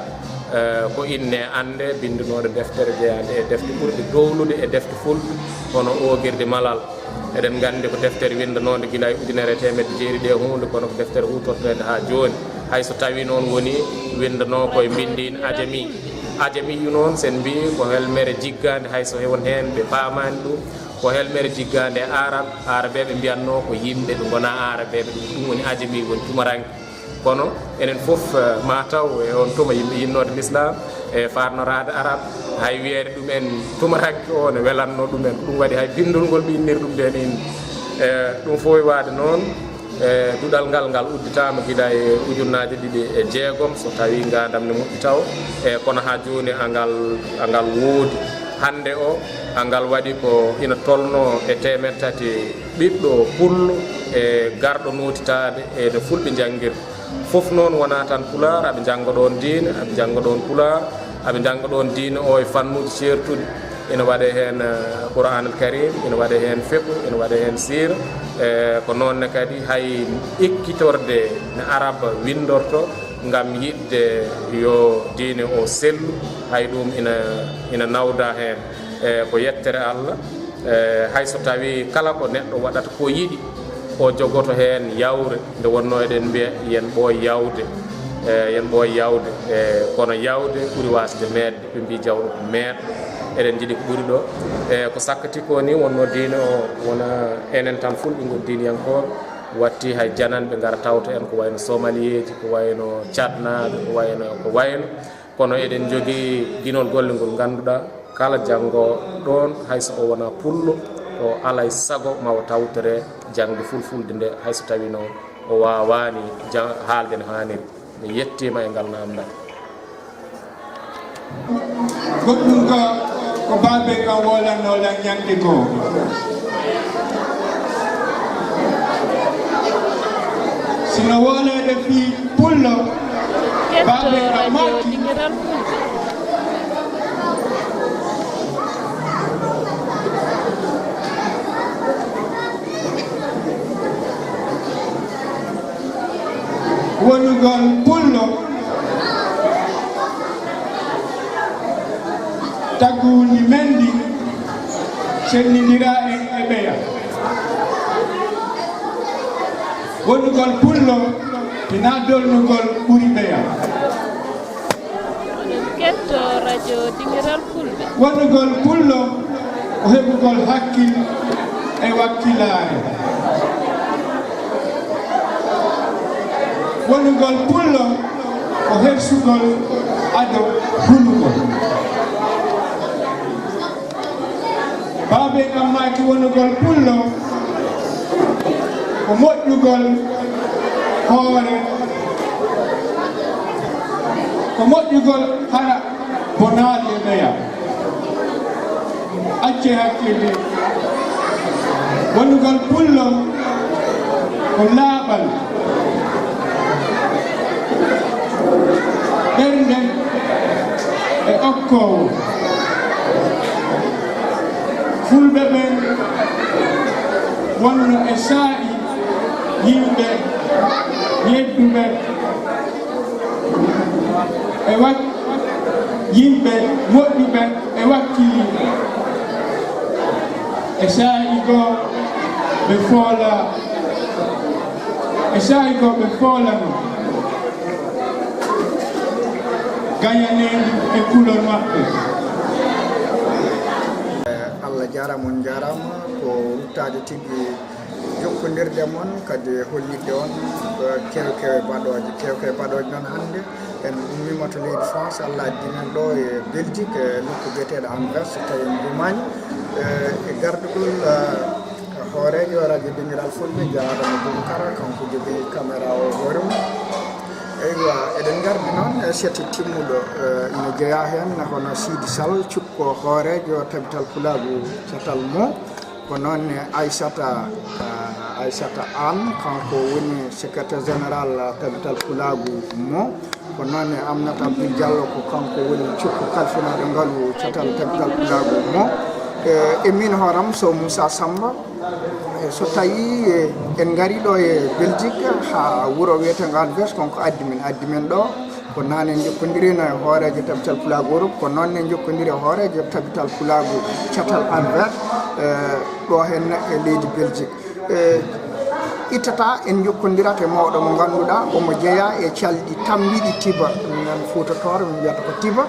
eh, ko inne annde, binndunooɗo deftere jeyaande e defte ɓurɗe dowlude e defte fulɓe, hono Oogirde Malal. Eɗen nganndi ko deftere winndanoonde gila e ujunere e teemedde jeeɗiɗi e huunde, kono ko deftere huutorteende haa jooni. Hay so tawii noon woni winndanoo ko e mbinndiin ajami. Ajamiyu noon, so en mbii ko helmere jiggaande, hay so hewon heen ɓe paamaani ɗum, ko helmere jiggaande e Arab, Arabeeɓe mbiyatnoo ko yimɓe ɓe ngonaa Arabeeɓe, ɗum, ɗum woni ajami, woni tumaranke. Kono enen fof, eh, ma taw e on tuma yimɓe yinnoode Lislaam, e faarnoraade Arab, hay wiyeede ɗum en tumaranke o ne welannoo ɗum en. Ko ɗum waɗi hay binndol ngol ɓe innir ɗum ndeen inde. Eh, ɗum fof waade noon, eh, duɗal ngal, ngal udditaama gila e ujunnaaje ɗiɗi e jeegom, so tawii ngaandam ne moƴƴi taw. Eh, kono haa jooni angal, angal woodi. Hannde o, angal waɗi ko ina tolnoo e teemeɗɗe tati ɓiɗɗo pullo e garɗo nootitaade e no fulɓe njanngirta. Fof noon wonaa tan pulaar, aɓe njannga ɗoon diine, aɓe njannga ɗoon pulaar, aɓe njannga ɗoon diine o e fannuuji ceertuɗi. Ina waɗee heen, eh, Qur'aanul Kariim, ina waɗee heen fiqhu, ina waɗee heen siira. Eh, ko noon ne kadi hay ekkitorde no Arab winndorto ngam yiɗde yo diine o sellu, hay ɗum ina, ina nawda heen. Eh, ko yettere Allah. Eh, hay so tawii kala ko neɗɗo waɗata ko yiɗi, o jogoto heen yawre, nde wonnoo eɗen mbiya yen ɓooy yawde, eh, yen ɓooy yawde, eh, kono yawde ɓuri waasde meeɗde, ɓe mbii jawɗo ko meeɗɗo, eɗen njiɗi ko ɓuri ɗo. Eh, ko sakkati ko ni wonnoo diine o, wona enen tan fulɓe ngoni diiniyankooɓe, watti hay jananɓe ngara tawta en ko wayno Somaliyeeji, ko wayno Cadnaaɓe, ko wayno, ko wayno. Kono eɗen njogii ginol golle ngol ngannduɗaa, kala janngoowo ɗoon, hay so o wonaa pullo, o alay sago ma o tawtore jaŋde fulfulde nde, hay so tawii noon o waawaani ja-, haalde no haaniri. Mi yettiima e ngal naamndal. Goɗɗum ko, ko baabe kam woolanno lan ñande goo. Sino wooleede fii pullo, baabe kam maaki. Wonugol pullo, tagundi men ndi sennindira en e ɓeya. Wonugol pullo, hinaa dolnugol ɓuri ɓeya. Oɗon ketto radio Dingiral Fulɓe. Wonugol pullo ko heɓugol hakkil e wakkilaare. Wonugol pullo ko hersugol ado hulugol. Baaben am maaki wonugol pullo ko moƴƴugol hoore, ko moƴƴugol hara bonaali e ɓeya. Accee hakkille. Wonugol pullo ko laaɓal, ɓernde e okkoowo. Fulɓe ɓen wonno e saa'i yimɓe yedduɓe e wak-, yimɓe moƴƴuɓe e wakkiliiɓe. E saa'i goo ɓe foola, e saa'i goo ɓe foolano gañaneendu e kulol maɓɓe. Allah jaaraama, on njaaraama. Ko ruttaade tigi jokkondirde mon, kadi hollitde on, eh, kew-kewe baɗooje. Kew-kewe baɗooje noon hannde, en ummiima to leydi France, Allah addi men ɗo e Belgique, e nokku biyeteeɗo Anvers, so tawii en njuumaani. Eh, e gardugol, eh, hooreejo Radio Dingiral Fulɓe, Jaaɗo mo Bunkara, kanko jogii caméra o hoore mum. Eywa, eɗen ngardi noon e seti timmuɗo, eh, ina jeyaa heen, hono Sidi Sall, cukko hooreejo Tabital Pulaagu Catal Mo. Ko noon ne Aissata, ah, Aissata Anne, kanko woni secrétaire général Tabital Pulaagu Mo. Ko noon ne Aminata Abdou Diallo, ko kanko woni cukko kalfinaaɗo ngalu Catal Tabital Pulaagu Mo. E, e miin hooram Sow Moussa Samba. E, so tawii, e, en ngarii ɗo e Belgique, haa wuro wiyeteengo Anvers, kanko addi men, addi men ɗo. Ko noon en njokkondirino e hooreejo Tabital Pulaagu Europe, ko noon en njokkondiri e hooreejo Tabital Pulaagu Catal Anvers, eh, ɗo heen e leydi Belgique. Eh, ittata en njokkondirat e mawɗo mo ngannduɗaa omo jeyaa e calɗi tambiiɗi Tiba, minen Fuuta Tooro min mbiyata ko Tiba,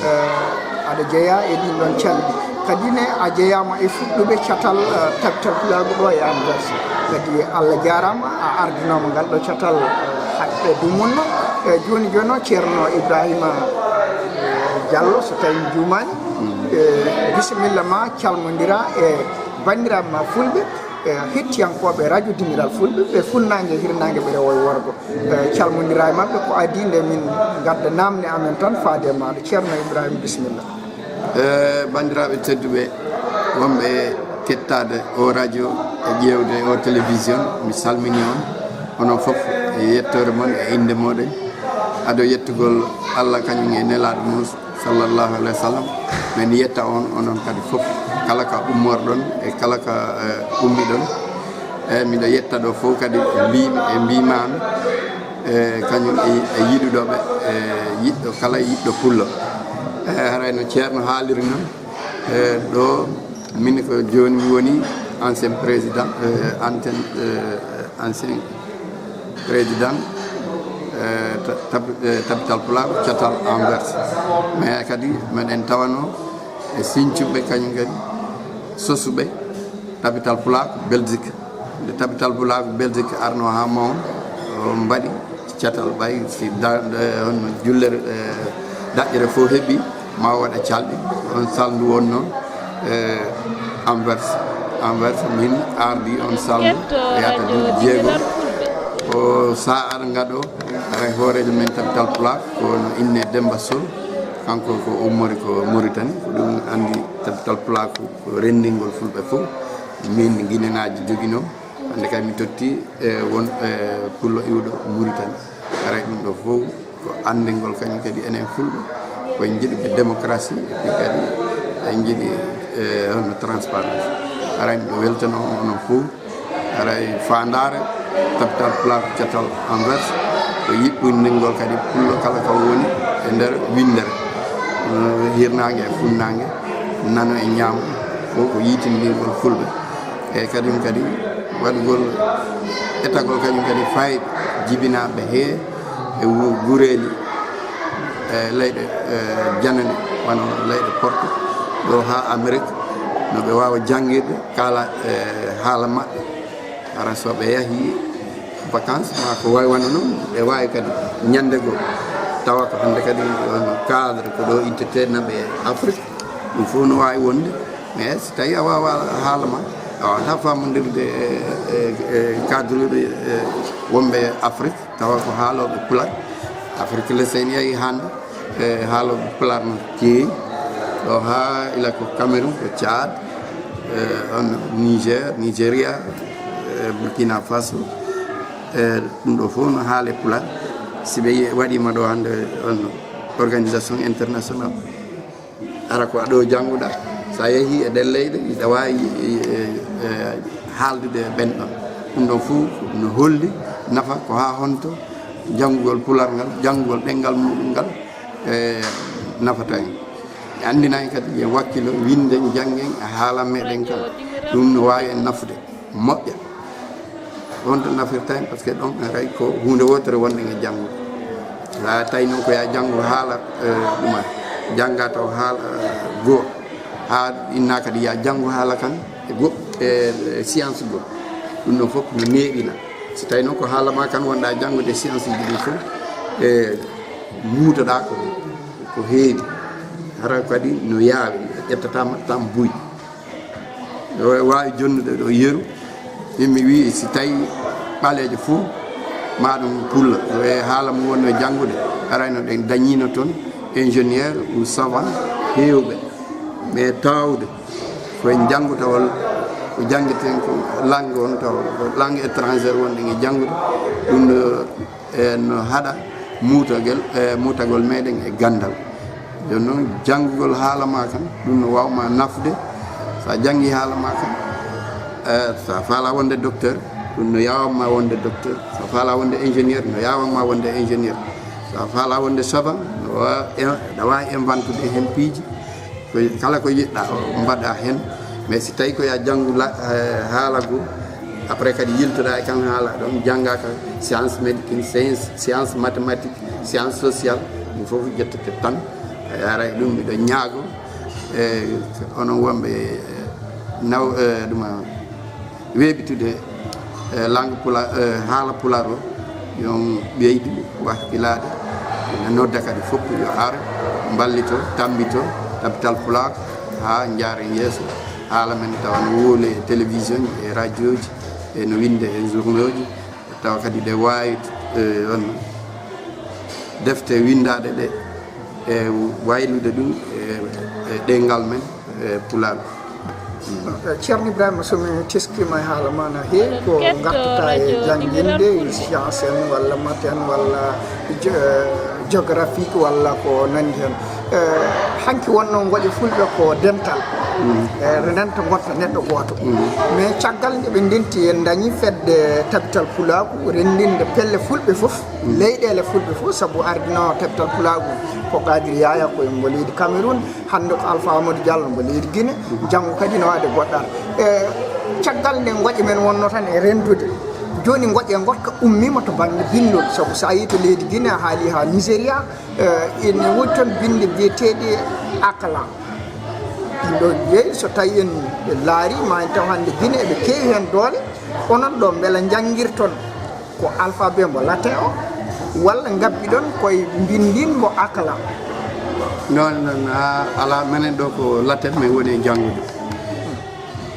eh, aɗa jeyaa e ɗin ɗon calɗi. Kadi ne a jeyaama e fuɗɗuɓe catal, eh, Tabital Pulaagu ɗo e Anvers. Kadi Allah jaaraama, a ardinooma ngal ɗo catal, eh, haɓɓe dumunna. Eh, jooni jooni o Ceerno Ibrahima, eh, Diallo, so tawii mi juumaani. Eh, bisimilla ma, calmondira e banndiraaɓe ma fulɓe, eh, hettiyankooɓe Radio Dingiral Fulɓe, ɓe funnaange e hirnaange, ɓe rewo e worgo. Eh, calmondira e maɓɓe, ko adii nde min ngadda naamne amen tan faade e maaɗa. Ceerno Ibrahima, bisimilla. E banndiraaɓe tedduɓe wonɓe kettaade o radio e ƴeewde o télévision, mi salmini on, onon fof e yettoore mon e innde mooɗon. Ado yettugol Allah kañum e nelaaɗo mum, sallallahu alayhi wa sallam, min yetta on, onon kadi fof, kala ka ummorɗon e kala ka, eh, ummiɗon. E miɗo yetta ɗo fof kadi mbi-, e mbimaami, e kañum e, e yiɗuɗoɓe, e yiɗɗo kala yiɗɗo pullo. E haray no Ceerno haaliri noon, e ɗo min ko jooni mi woni ancien président, e ancien, e ancien président, e ta-, tab-, e Tabital Pulaaku Catal Anvers. Mais kadi meɗen tawano e siñcuɓe kañum kadi sosuɓe Tabital Pulaaku Belgique. Nde Tabital Pulaaku Belgique arno haa Mawon, o mbaɗi catal ɓay si da-, e, honno jullere, e, daƴƴere fof heɓi, ma o waɗa calɗi. On salndu wonno, e, Anvers. Anvers min ardi on salndu, yetta e yata radio duuɓi jeego. Dingiral Fulɓe. O sa'ar ngaɗo, aray hooreejo men Tabital Pulaaku, ko no inne Demba Sow, kanko ko ummori ko Mauritanie, ko ɗum anndi Tabital Pulaaku ko renndingol fulɓe fof. Min Ginenaaji joginoo, hannde kay mi totti e won, e, pullo iwɗo Mauritanie. Aray ɗum ɗo fof ko anndingol kañum kadi enen fulɓe, ko en njiɗuɓe démocratie, et puis kadi en njiɗi, e, hono transparence. Aray miɗo weltanoo on onon fof. Aray faandaare Tabital Pulaaku Catal Anvers ko yiɓɓindingol kadi pullo kala ka woni e nder winndere, e, hirnaange e funnaange, nano e ñaamo, fof ko yiitindingol fulɓe. E kañum kadi waɗugol etagol kañum kadi fayɓe jibinaaɓe hee e wu-, gureeli, e leyɗe, e, janane, wano leyɗe Porto, ɗo haa Amerik, no ɓe waawa janngirde, kaala, e, haala maɓɓe. Hara so ɓe yahii, Vacances ma ko wayi wano noon, ɓe wawi kadi ñande goo tawa ko hannde kadi on cadre ko ɗo ittete naɓe Afrique. Ɗum fof no wawi wonde, mais so tawi a wawa haala ma, a wawata famondirde e, e, e cadre uɓe, e, wonɓe Afrique tawa ko haaloɓe pular. Afrique le sen yahi hannde, e haaloɓe pular no keewi ɗo ha ila ko Cameroun, ko Tchad, e, on Niger, Nigeria, e, Burkina Faso, e, ɗum ɗo fof no haale pular. Si ɓe waɗima ɗo hannde on organisation international, ara ko aɗo jannguɗa, sa yeehi e ɗen leyɗe, iɗa wawi, e, e, haaldude e ɓen ɗon. Ɗum ɗon fof no holli nafa ko ha honto janngugol pular ngal, janngugol ɗenngal muɗum ngal, e, nafata en. Ɓe anndina en kadi, yen wakkilo, winden, janngen e haala meɗen kan. Ɗum no wawi en nafude moƴƴa. Honto nafirta en? Parce que ɗon haray ko huunde wootere wonɗen e janngude. Sa tawi noon ko ya janngu haala, e, ɗuma, jannga taw haala, e, goo. Ha inna kadi ya janngu haala kan e go-, e, e science goo. Ɗum ɗon fof no neeɓina. So tawi noon ko haala ma kan wonɗa janngude science ji ɗi fof, e, muutoɗa ko, ko heewi. Hara kadi no yaawi, ƴettata ma tan buy. Ɗo e wawi jonnude ɗo yeru. Min mi wi si tawi ɓaleejo fof ma ɗum pulla, ɗo e haala mo wonno janngude, arayno ɗen dañino toon ingénieur ou savant heewɓe. Mais tawde koye janngutawol ko janngiten ko langue on taw, ko langue étrangère wonɗen e janngude, ɗum ɗo e no haɗa muutagel, e muutagol meɗen e ganndal. Jooni noon, janngugol haala ma kan, ɗum no waawma nafde. So a janngi haala ma kan, e, so a faala wonde docteur, ɗum no yaawamma wonde docteur. So a faala wonde ingénieur, no yaawamma wonde ingénieur. So a faala wonde savant, no wa-, en-, aɗa waawi inventude heen piiji. Ko kala ko yiɗɗa o mbaɗa heen, mais si tawi ko ya janngu la, eh, haala goo, après kadi yiltoɗa e kan haala ɗon, jannga ka science médecine, science, science mathématique, science sociale, ɗum fof ƴettete tan. E ara e ɗum miɗo ñaago, e onon wonɓe, eh, naw, eh, ɗuma, weeɓitude, eh, langue pula-, eh, haala pulaar o, yo on ɓeydu wakilaade, ene nodda kadi fof yo ar mballito, tammbito tapital pulaar haa njaaren yeeso. Haala men tawa no wowle e télévision e radio ji, e no winnde e journaux ji, tawa kadi ɗe waawi, eh, on defte winndaaɗe ɗe, e waylude ɗum e, e ɗemngal men, e pulaar. Ceerno Ibrahima, so mi teskima e haala ma no heewi ko ngartata e jannginde, science en walla maths en walla géographique walla ko nanndi heen. Hanki wonno ngoƴe fulɓe ko dental, e renanta ngonta neɗɗo gooto. Mais caggal nde ɓe ndenti, en dañi fedde tapital pulaagu renndinde pelle fulɓe fof, leyɗeele fulɓe fof, sabu ardino tapital pulaagu ko Qadir Yaya, ko mbo leydi Cameroun, hannde ko Alpha Amadou Diallo mbo leydi Guinée, janngo kadi no waɗde goɗɗal. E caggal nde ngoƴe men wonno tan e rendude, jooni ngoƴe ngotka ummima to bannge binndol, sabu so a yii to leydi Guinée, a haali haa Nigeria, e ene woodi toon binnde biyeteeɗe akala. Ɗum ɗo yeeyi so tawi en laari ma en taw hannde Guinée eɓe keewi heen doole, onon ɗo mbela njanngirton ko alphabet mbo latin o, walla ngabbiɗon koye mbinndin mbo akala? Non, non, a-, ala, menen ɗo ko latin men woni e janngude,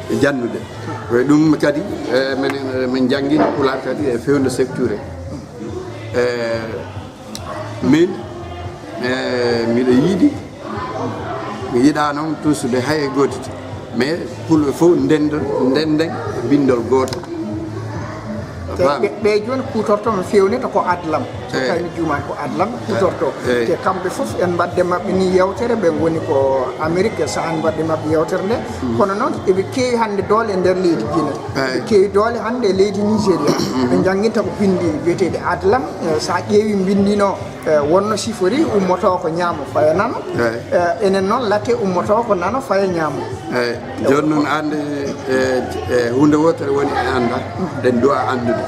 e janndude. Ko e ɗum kadi, e, menen, e, min njanngino pulaar kadi e fewndo secteur. E, min, e, miɗo yiɗi, mi yiɗa noon tuusude hay e gooto, mais fulɓe fof ndendo, ndenden e binndol gooto. Te ɓe, ɓe jooni kuutorto no feewnita ko adlam. So tawi mi juumaani ko adlam kuutorto. Te kamɓe fof en mbaɗde maɓɓe ni yewtere, ɓe ngoni ko Amérique, so an mbaɗde maɓɓe yewtere nde. Kono noon eɓe keewi hannde doole e nder leydi Guinée. Eɓe keewi doole hannde e leydi Nigeria. Ɓe njannginta ko binndi biyeteeɗi adlam. E, so a ƴeewi mbinndi no, e, wonno sifori ummoto ko ñaamo faya nano. E, enen noon latte ummoto ko nano faya ñaamo. Eyi, jooni noon, annde, e, e, huunde wootere woni en annda, ɗen duwa anndude.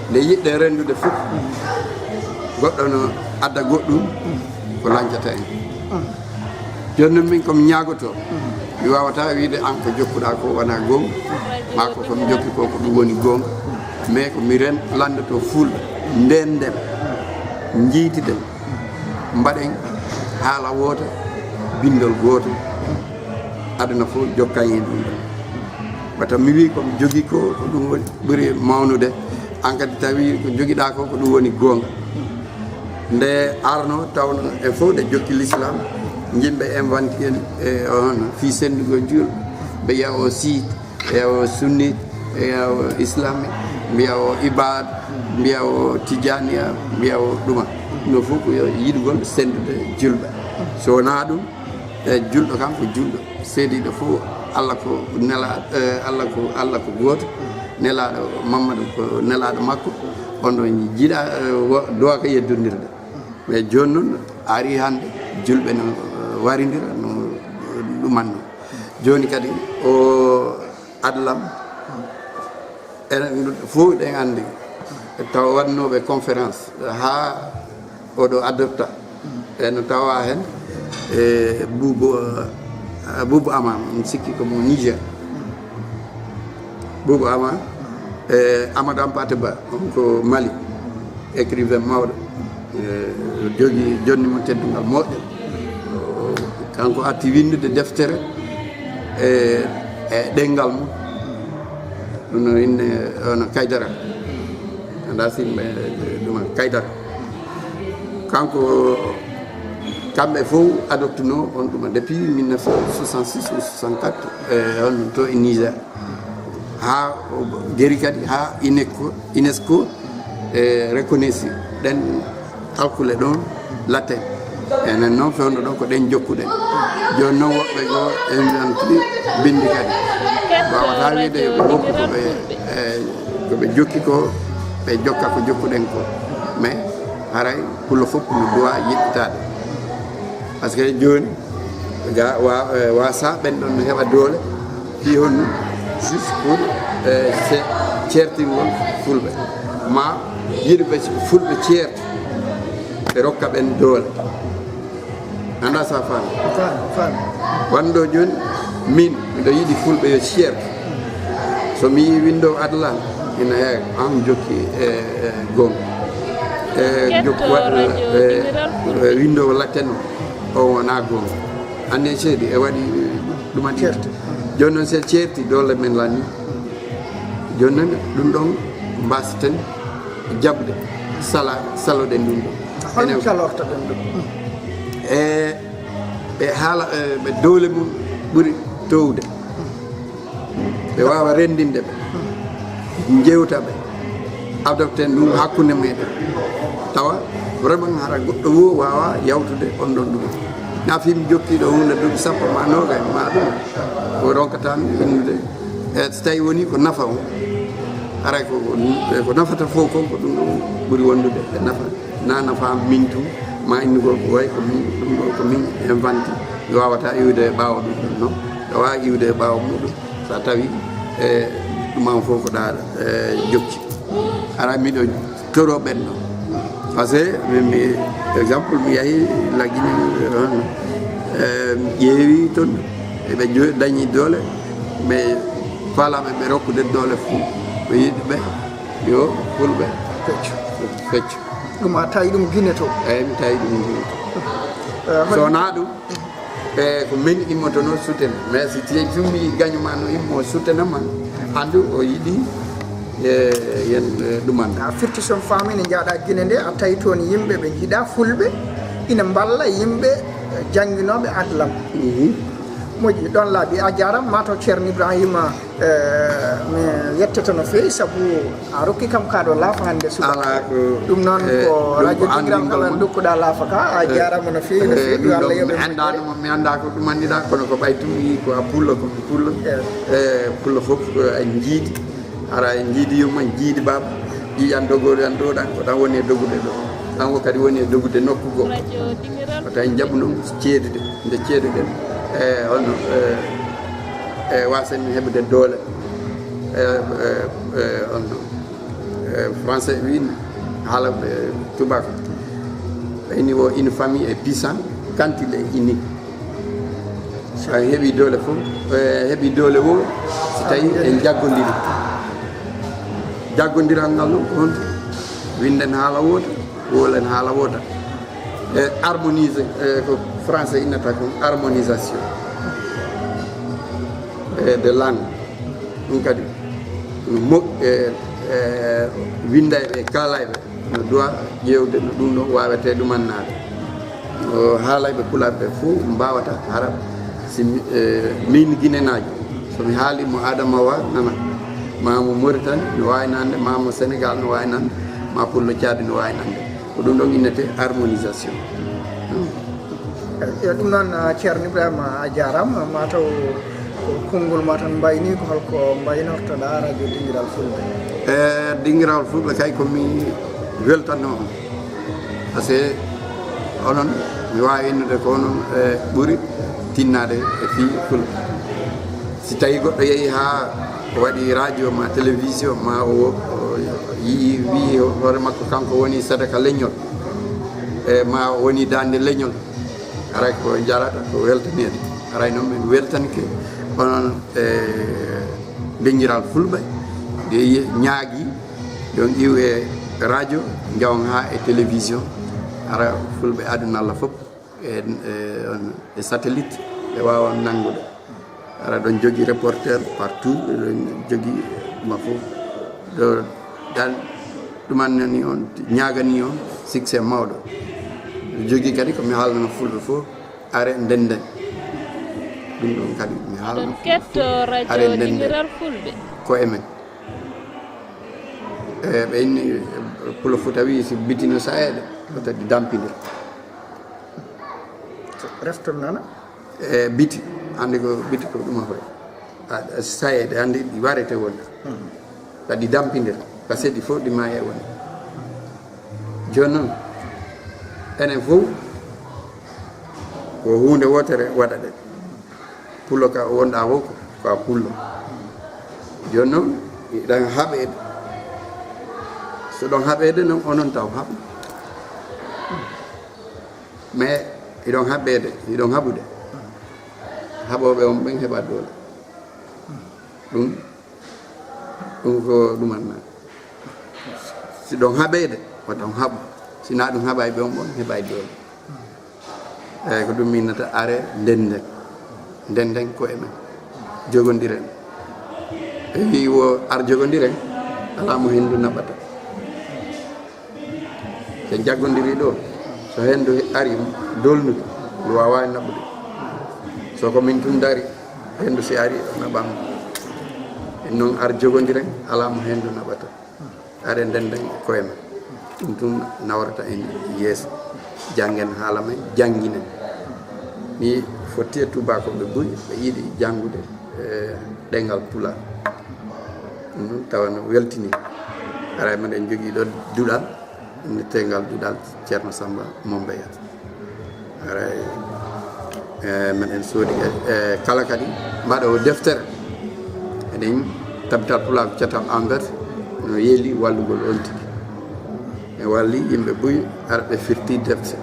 Nde yiɗɗen renndude fof, goɗɗo no adda goɗɗum, ko lancata en. Jooni noon, min ko mi ñaagoto, mi waawata wiide an ko jokkuɗaa ko wonaa goonga, maa ko ko mi jokki ko, ko ɗum woni goonga. Mais ko mi ren lanndotoo Fulɓe, ndenden, njiytiden, mbaɗen haala woota, binndol gooto, aduna fof jokkan heen ɗum ɗon. Wata mi wii ko mi jogii ko, ko ɗum woni ɓuri mawnude, aan kadi tawi ko njogiɗaa ko, ko ɗum woni goonga. Nde arno tawno en fof ɗe jokki l'islam, yimɓe inventé en e on fii senndugol julɓe, mbiya o siit, mbiya o sunnit, mbiya o islamik, mbiya o ibad, mbiya o tijaniya, mbiya o ɗuma. No fof ko yo yiɗugol senndude julɓe. So wonaa ɗum, e julɗo kam ko julɗo, seediiɗo fof, Allah ko nela, eh, Allah ko, Allah ko gooto, nelaaɗo Mammadu ko nelaaɗo makko, on ɗon jiɗa, eh, wo-, dowa ko yeddondirde. Mais jooni noon, ari hannde, julɓe no, eh, warindira, no, eh, ɗumanno. Jooni kadi, o adlam, enen fof ɗen anndi, taw waɗnooɓe conférence haa oɗo adopta, e no tawa heen, e Buubu, eh, Buubu Ama, mi sikki ko mo Niger. Buubu Ama, e Amadou Hampâté Bâ, on ko Mali, écrivain mawɗo. Eh, jogii jonni mum teddungal moƴƴo. Kanko arti winndude deftere e, e ɗemngal mum. Ɗum no inne, ono Kaydara. Anndaa si yimɓe ɗuma Kaydara. Kanko, kamɓe fof adoptuno on ɗuma depuis mille neuf cent soixante-six ou soixante-quatre, eh, on to e Niger. Haa o geri kadi haa UNESCO, UNESCO, e reconnaissir ɗen alkule ɗon latin. Enen noon fewndo ɗon ko ɗen jokkuɗen. Jooni noon woɓɓe goo en mbiyan tigi binndi kadi. Waawataa wiide yo ɓe woppu ko ɓe, e, ko ɓe jokki ko, ɓe jokka ko jokkuɗen ko. Mais haray pullo fof no duwa yiɗɗitaade. Parce que jooni, ga, wa, eh, wa sa ɓen ɗon no heɓa doole, fii honno, juste pour, eh, se, ceertingol Fulɓe. Ma yiɗuɓe Fulɓe ceerti, ɓe rokka ɓen doole. Anndaa sa faami? Faami, faami. Wonɗo jooni, min, miɗo yiɗi Fulɓe yo ceertu. So mi yii winndo Adlan, ina heewi, an jokki e, e goonga. E jokki waɗ, e, e winndo latten o, o wonaa goonga. Anndi e ceedi, e waɗi ɗum addi. Ceerti. Jooni noon, so en ceerti, doole men lannii. Jooni noon, ɗum ɗon mbaasaten jaɓde, sala, saloɗen ɗum ɗon. Hol enen calortoɗen ɗum? E ɓe haala, e ɓe doole mum ɓuri towde. Ɓe waawa renndinde ɓe, njewta ɓe, adopten ɗum hakkunde meɗen. Tawa vraiment hara goɗɗo wo waawa yawtude on ɗon ɗum. Na fim jokkiiɗo huunde duuɓi sappo ma noogay ma ɗum, ko ronkata mi winnude. E so tawi woni ko nafa on, haray ko, ko nafata fof kon ko ɗum ɗum ɓuri wondude e nafa. Na nafa min tun, ma innugol ko way ko min, ɗum ɗo ko min inventé. Mi wawata iwde e ɓaawo ɗum ɗum noon. Ɗo waawi iwde e ɓaawo muɗum, so a tawi e ɗum an fof ko ɗa, e, jokki. Hara miɗo toro ɓen ɗo. Parce que mi, mi, exemple, mi yahi la Guinée, e, mi ƴeewi toon, eɓe jo-, dañi doole, mais faalaɓe ɓe rokkude doole fof, ɓe yiɗi ɓe, yo Fulɓe feccu, feccu. Ɗum a tawi ɗum Guinée to? Eyyi, mi tawi ɗum Guinée to. Eh, so wonaa ɗum, e ko min immotono soutenir. Mais si tiye jummi gaño ma no immo soutenir ma, andu o yiɗi, e, yen, e, ɗuman. A firti son faami ne njaaɗa Guinée nde, a tawi toon yimɓe ɓe njiɗa Fulɓe, ina mballa yimɓe, e, jannginooɓe Adlam. Mhm. Moƴƴi, ɗon laaɓi. A jaaraama, ma taw Ceerno Ibrahima, eh, mi yettata no feewi, sabu a rokki kam kaɗo laafa hannde subaka. Alaa ko, ɗum noon, eh, ko ɗum radio ko Dingiral anndingol ngal mon. Dokkuɗa laafa ka, a, eh, jaaraama no feewi, no, eh, feewi, ɗum yo Allah ɗon yoɓe mi moƴƴere. Anndaano mo, mi anndaa ko ɗum anndiɗa, kono ko ɓay tun mi yii ko a pullo, ko mi pullo. Eh. Eh, pullo fof ko en njiidi. Hara en njiidi yumma, en njiidi baaba, ƴiiƴan dogori an ɗo ɗan, ko ɗan woni e dogude ɗo. Ɗan ko kadi woni e dogude nokku goo. Ko tawi en njaɓu noon ceedude, nde ceeduɗen, e, hono, e, e, wasen heɓude doole. E, e, e, on, e, français wiin haala, e, tubako. Ɓayni wo une famille est puissante quand il est unique. So a heɓi doole fof, e, heɓi doole wo, so tawi en jaggondiri. Jaggondiral ngal ɗum ko honto? Winden haala woota, woolen haala woota. E harmonise, e ko français innata kon harmonisation e de langue. Ɗum kadi no mo e e winndayɓe e kaalayɓe no duwa ƴeewde no ɗum ɗo waawetee ɗumannaade. O haalayɓe pulaar ɓe fof mbaawata hara si mi- e, min ginenaajo, so mi haali mo Adamawa nana, ma mo Moritani no waawi nande, ma mo Sénégal no waawi nande, ma pullo Caadi no waawi nande. Ko ɗum ɗon innete harmonisation. Yo ɗum noon, ah, Ceerno Ibrahima, a jaaraama. Ma taw konngol ma tan mbayni ko holko mbaynortoɗaa radio Dingiral Fulɓe? E dingiral fulɓe kay ko mi weltanno on, parce que onon mi waawi innude ko onon e ɓuri tinnaade e fii fulɓe. Si tawi goɗɗo yehi haa waɗi radio ma télévision ma o o yii wii hoore makko kanko woni sadaka leñol, e ma o woni daande leñol, aray ko jarata ko weltaneede. Aray noon min weltanike onon e dingiral fulɓe, nde ñaagi yo iw e radio, jawon haa e télévision, ara fulɓe aduna allah fof e e satellite ɓe waawa nanngude. Ara ɗon jogi reporter partout, ɗon jogi ma fof ɗo dan ɗuman nani on, ñaagani on succès mawɗo. Jogi kadi ko mi haalnano fulɓe fof, are ndenden. Ɗum ɗon kadi mi haalno ketto radio Dingiral Fulɓe. Ko emen e ɓe inni pulo futa wi si bitino sayeɗe wota di dampindir. Reftor nana. E biti, hannde ko biti ko ɗuma koye. Sayeɗe hannde ɗi warete wonde kadi dampindir, parce que ɗi fof ɗi maaye woni. Jooni noon enen fof ko huunde wootere waɗaɗen. Pullo ka wonɗa fof ko a pullo. Jooni noon iɗan haɓeede, so ɗon haɓeede noon onon taw haɓ mais iɗon haɓeede, iɗon haɓude. Haɓooɓe on ɓen heɓa doole. Ɗum ɗum ko ɗumanna. Si ɗon haɓeede wata on haɓu, sina ɗum haɓayɓe on ɓon heɓay doole. Eyyi ko ɗum minnata are ndenden, ndenden ko emen, jogondiren. E wi wo ar jogondiren, ala mo hendu naɓata. So jaggondirii ɗo, so henndu arii dolnuki, ndu waawaa naɓude. So ko min tun ndarii, henndu si arii o naɓan. Ɗum noon ar jogondiren, alaa mo henndu naɓata. Aɗen ndennden koye men. Ɗum tun nawrata en yeeso. Janngen haala men, jannginen. Mi fotti e tuubakooɓe buy, ɓe yiɗi janngude e ɗemngal pulaar. Ɗum noon tawa no weltini. Aray meɗen jogii ɗo duɗal. Inneteengal duɗal Ceerno Sammba Mombeya. Aray e meɗen soodi e kala kadi mbaɗoowo deftere. Eɗen tabital pulaar catal Anvers no yeeli wallugol on tigi. E walli yimɓe buy ara ɓe firti defte.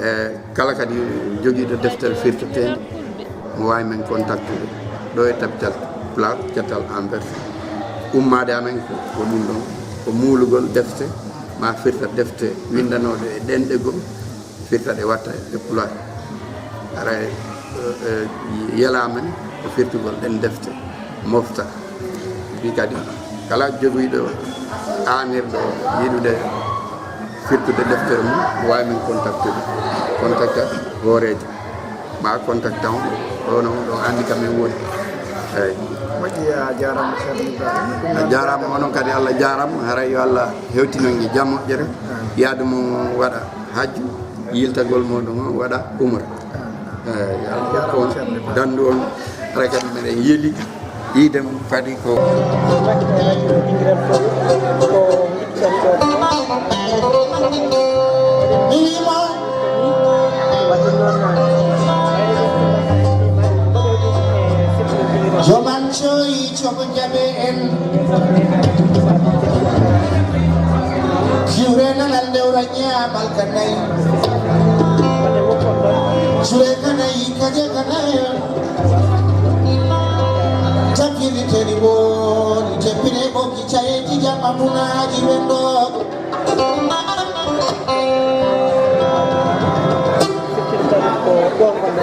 E kala kadi jogiiɗo deftere firtoteende mo waawi men contactude ɗo e tabital pulaar catal Anvers. Ummaade amen ko ko ɗum ɗon ko muulugol defte ma firta defte winndanooɗe e ɗenɗe goo firta ɗe watta e pulaar. Ara yela men ko firtugol ɗen defte mofta. Ɗi kadi kala jogoyɗo aanirɗo yiɗude firtude deftere mum waawi men contactude contacta hooreejo ma contacta on ɗono ɗo anndi kam en woni. Eyyi. Moƴƴi, a jaaraama Ceerno Ibrahima. Ɗum A jaaraama onon kadi Allah jaaraama haray yo Allah hewtinon e jam moƴƴere yaadu mum waɗa hajju yiltagol muɗum o waɗa umra. Eyyi yo Allah hokku on danndu on haray kadi meɗen yeeli yiide mum kadi ko Joman coyi cogo jaɓe en. Siwre nanal ndewra ñaamal ka nayi. Sure ka nayi kaje ka nayi. Tapiri teri boni tepire boki cayeji jam. Funaaji ɓenndooɓe.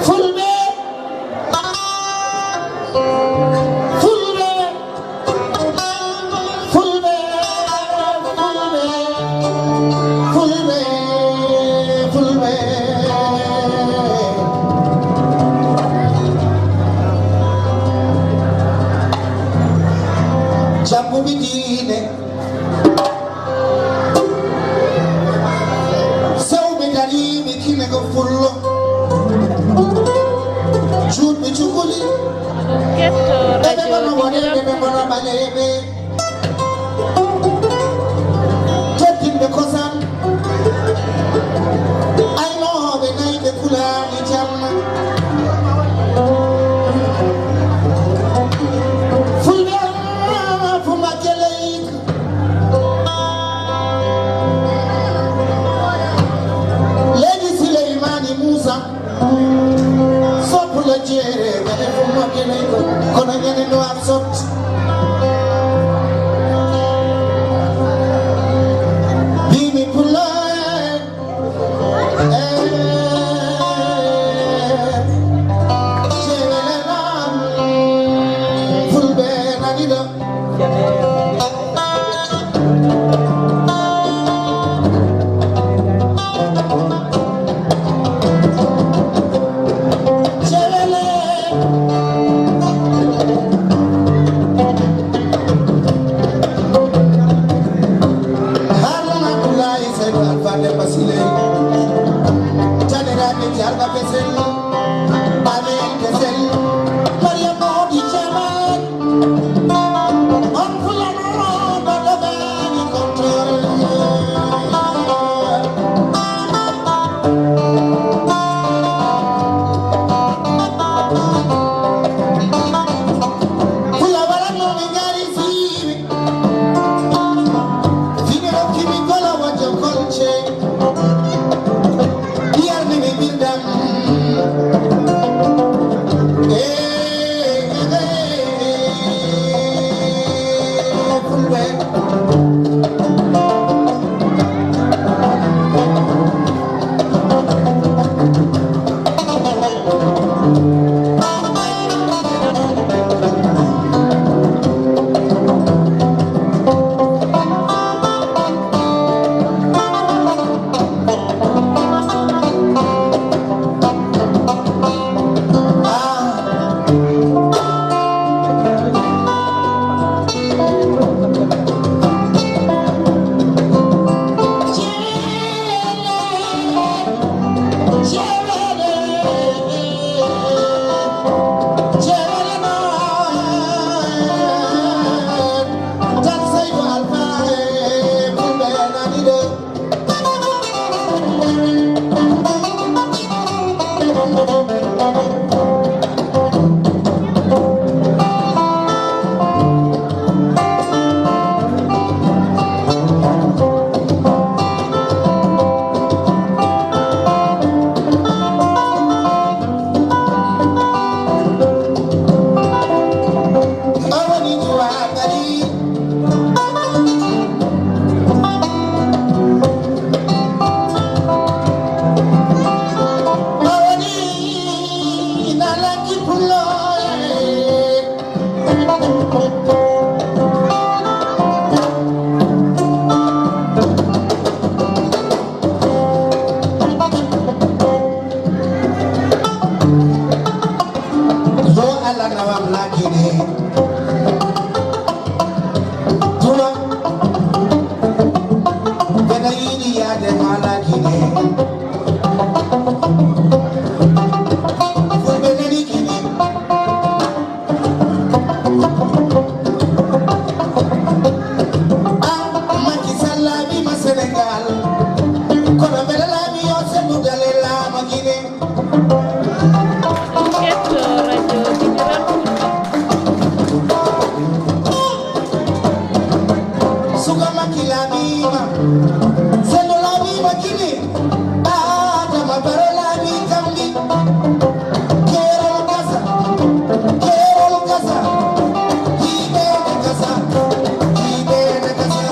Fulɓe, Fulɓe, Fulɓe, Fulɓe, Fulɓe, Fulɓe. Jannguɓe diine. Sewɓe dariiɓe kine ko fullo. Juutɓe cukuli. Eɓe kono woneeɓe, ɓe kono ɓaleeɓe. Teddinɓe kosam. Aynooɓe nayi ɓe kulaani jamma. Fulɓe alaa fu Makke leydi. Leydi Sileymaani Muusa, soppulo jeere, kadi fof moƴƴinay ko, kono ñande Nuwaasot. Mbimi pullo, eh, jeewele noon, fulɓe nani ɗo. Haruna Abdullahi Seydou Alpha Demba Siley, taniraaɓe Jarga Besel, Amin Besel, Mariam Mawdi Jamal. Ɓiyarmi mi ɓirdam. Eh, eh, eh, eh, eh, Fulɓe. Yo Allah nawam laakine. Tuma. Mbeɗa yiɗi yaade haa laakine. Fulɓe nani kine. Ah, Macky Sall laaɓiima Sénégal. Kono mbeɗa laaɓi yo Sénégal e laama Guinée. Ketto radio Digital Fulɓe. Suka Macky laaɓiima. Seno laaɓiima Guinée. Adama Barrow laaɓi Gambie. Keerol gasa, keerol gasa, yiɗeede gasa, yiɗeede gasa.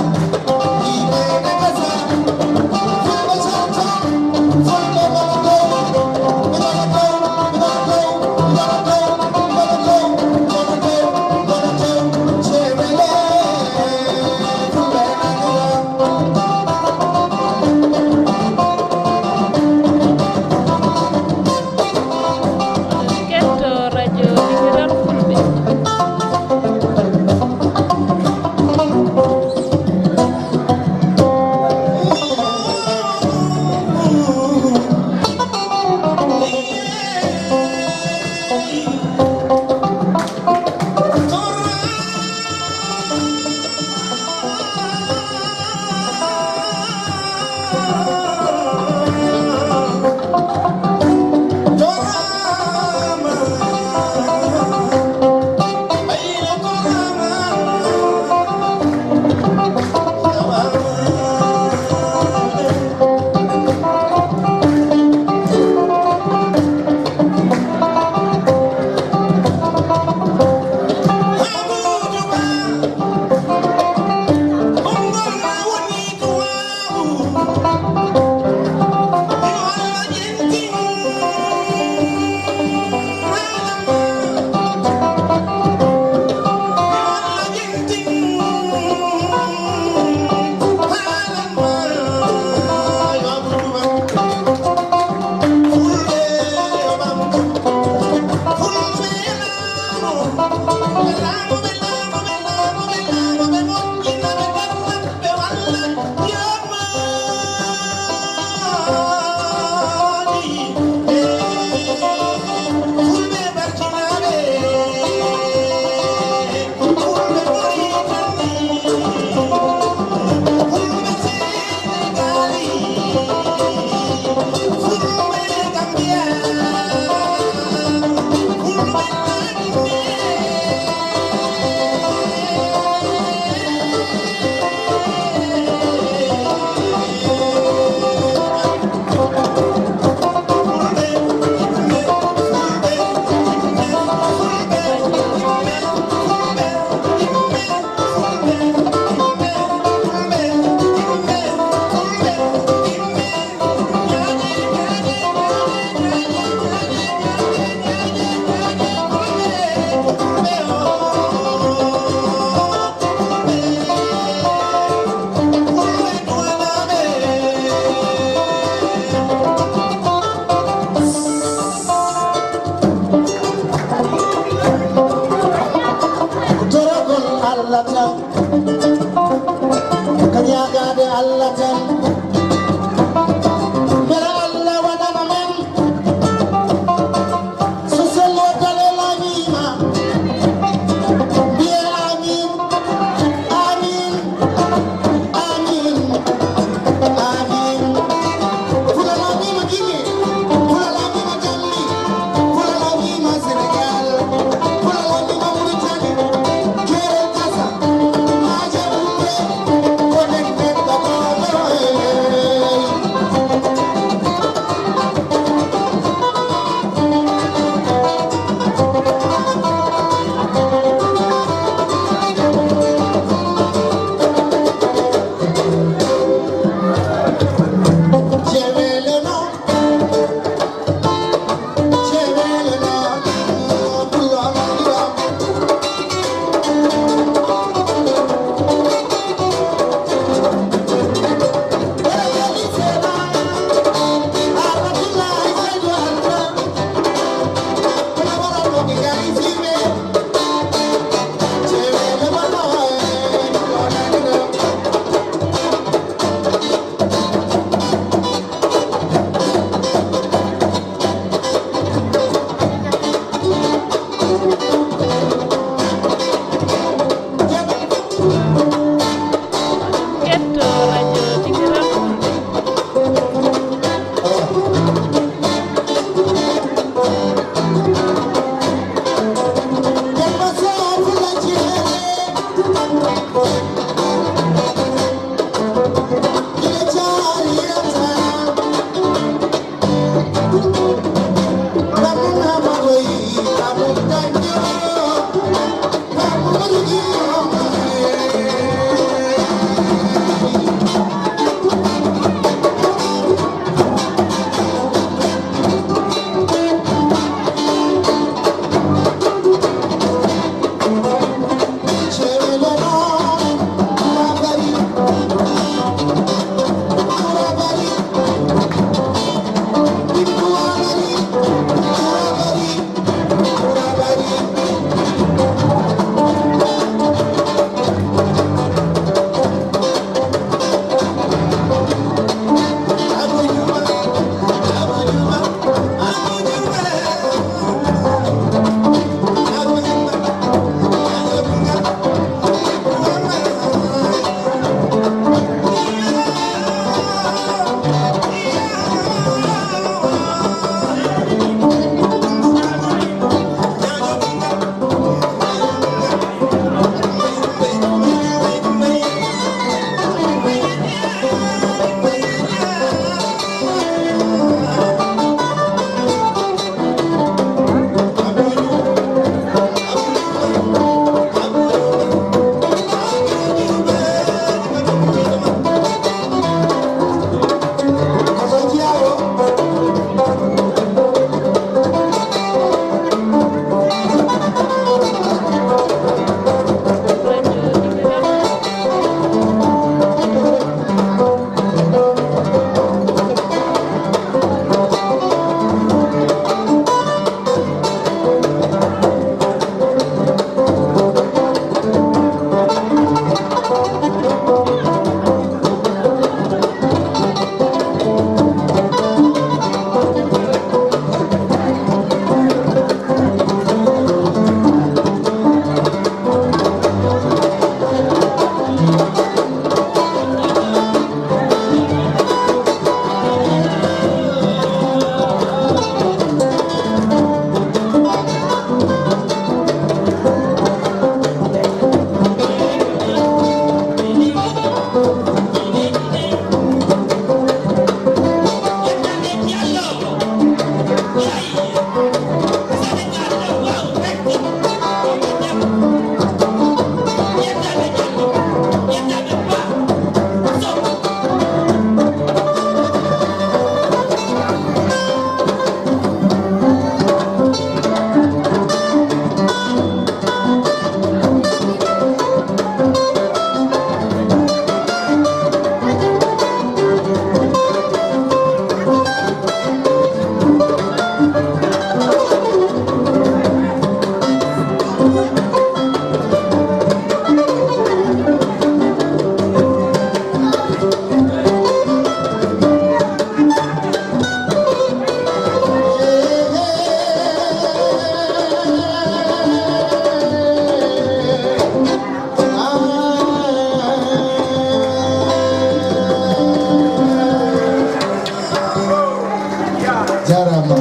Jarama.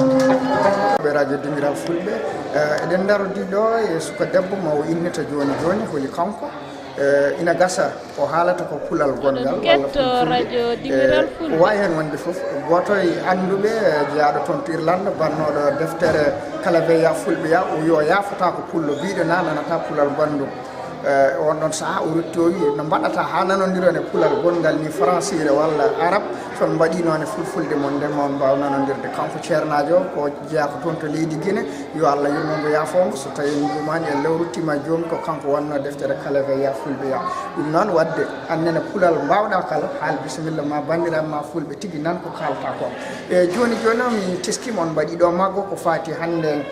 Ɓe radio Dingiral Fulɓe, eh, eɗen ndarodi ɗo e suka debbo mo o innita joni joni, holi kanko? Eh, ina gasa o haalata ko pulal gongal walla ketto fulfulde. Radio Dingiral Eh, Fulɓe. Wawi hen wonde fof, goto e anduɓe, eh, jeyaɗo toon to Irlande, bannoɗo deftere Kala Weya Fulɓe Ya, o yo yafata ko pullo, biɗo na nanata pulal gonɗum. Eh, on ɗon saha o rutti o wi, no mbaɗata ha nanodiron e pulal gongal ni, fransire walla arab, son mbaɗi noon e fulfulde mon, nden ma on mbaw nanodirde. Kanko ceernajo o, ko jeya ko toon to leydi Guinée, yo Allah yurmo mo, yaafo mo, so tawi en juumani, en lewrutima e joomi, ko kanko wonno deftere Kala Weya Fulɓe Ya. Ɗum noon, wadde annene pulal mbawɗa kala, haal bisimilla ma, bandiraɓe ma fulɓe tigi nan ko kalata ko. E joni joni o, mi teskima on mbaɗi ɗo maggo ko fati hande,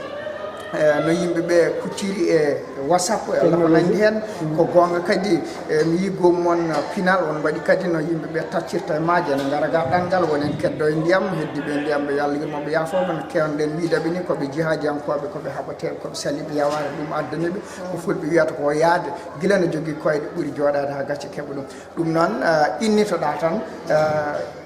eh, no yimɓe ɓe kucciri e WhatsApp, e Allah ko nandi hen. Ko gonga kadi, eh, mi yi goomu mon, eh, pinal, on mbaɗi kadi no yimɓe ɓe taccirta e maaje, ene ngara ga ɗanngal, wonen keddo e ndiyam, heddi ɓe ndiyam ɓe, yo Allah yurmo ɓe, yaafo ɓe, no kewnoɗen wiidaɓe ni, ko ɓe jihadiyankoɓe, ko ɓe haɓateɓe, ko ɓe saliɓe, yaware ɗum addani ɓe, ko fulɓe wiyata ko yaade, gila no jogui koyɗe ɓuuri jooɗade ha gacce keɓa ɗum. Ɗum noon, eh, innitoɗa tan, eh,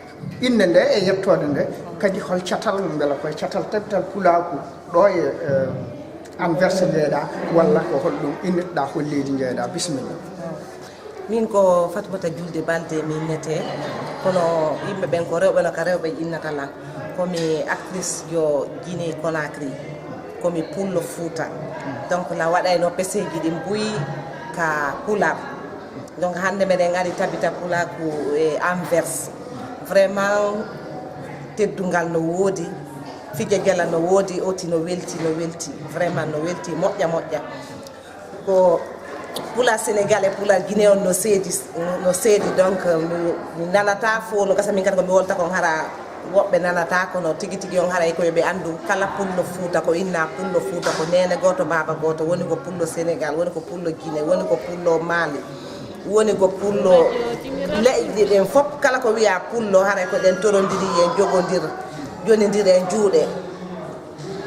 Innde nde e yettode nde, kadi hol catal, mbela koye catal tabital pulaaku ɗo e, eh, Anvers njeeɗa, walla ko holɗum innitoɗa, hol leydi njeeɗa? Bisimilla. Min ko Fatoumata Julde Balde mi innete, kono yimɓe ɓen ko rewɓe no ka rewɓe innata lan. Ko mi actrice yo Guinée Conakry, ko mi pullo Fouta. Donc la waɗayno peseji ɗin buy ka pular. Donc hannde meɗen ari tabita pulaaku e Anvers. Vraiment teddungal no woodi, fija jala no woodi, oti no welti, no welti. Vraiment no welti, moƴƴa, moƴƴa. Ko pulaar Sénégal e pulaar Guinée on no seedi, no seedi. Donc mi, mi nanata fof, no gasa min kadi ko mi wolta kon hara woɓɓe nanata, kono tigi tigi on haray ko yo ɓe anndu kala pullo Fuuta ko inna pullo Fuuta ko neene gooto, baaba gooto, woni ko pullo Sénégal, woni ko pullo Guinée, woni ko pullo Mali, woni ko pullo leyɗe ɗen fof. Kala ko wiya pullo, haray ko ɗen torondiri en, jogondir, jonidiri en juuɗe.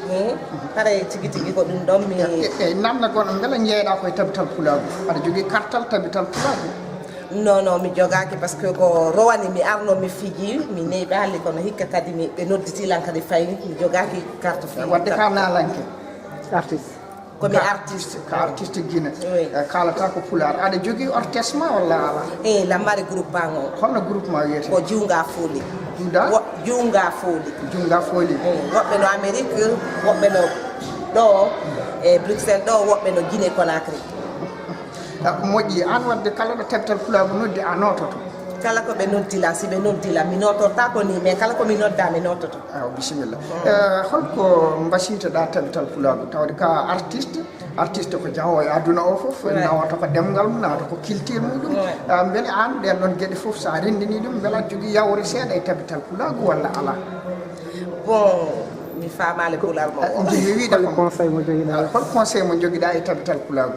Hmm? Haray tigi tigi ko ɗum ɗon mi E, e, e, namna kono mbela jeeyɗa koye tabital pulaagu? Aɗa jogii kartal tabital pulaagu? Non, non, mi jogaaki, parce que ko rowani mi arno mi fiji, mi neeɓaali, kono hikka kadi mi, ɓe nodditi lan kadi fayi, mi jogaaki carte fi. Wadde ka naalanke? Artiste. Ko mi Ka artiste. Ka artiste Guinée. Oui. Eh, kaalata ko pulaar. Aɗa jogii orchestre ma walla ala? Eh, lammari groupe bango. Holno groupe ma wiyete? Ko Junga Foli. Junga? Wo-, Junga Foli. Junga Foli. Eh, woɓɓe no Amérique, woɓɓe no ɗo e Bruxelles ɗo, woɓɓe no Guinée Conakry. Ah, ko moƴƴi. An wadde kala ɗo tabital pulaagu noddi, a noototo? Kala ko ɓe noddi lan, si ɓe noddi lan, mi nootorta ko ni, mais kala ko mi nodda, mi noototo. Awa, bisimilla. Mm. Eh, holko mbasiytoɗa tabital pulaagu? Tawde ka artiste, artiste ko jahoowo e aduna o fof, Ouais. nawata ko ɗemngal mum, nawata ko culture muɗum. Ouais. Ah, mbele an ɗen ɗon geɗe fof, sa renndini ɗum, mbela aɗa jogii yawre seeɗa e tabital pulaagu walla ala? Bon, mi faamaali pulaar mo. Ah, nde mi wiide Hol kon. conseil mo jogiɗa? Ah, hol conseil mo jogiɗa e tabital pulaagu?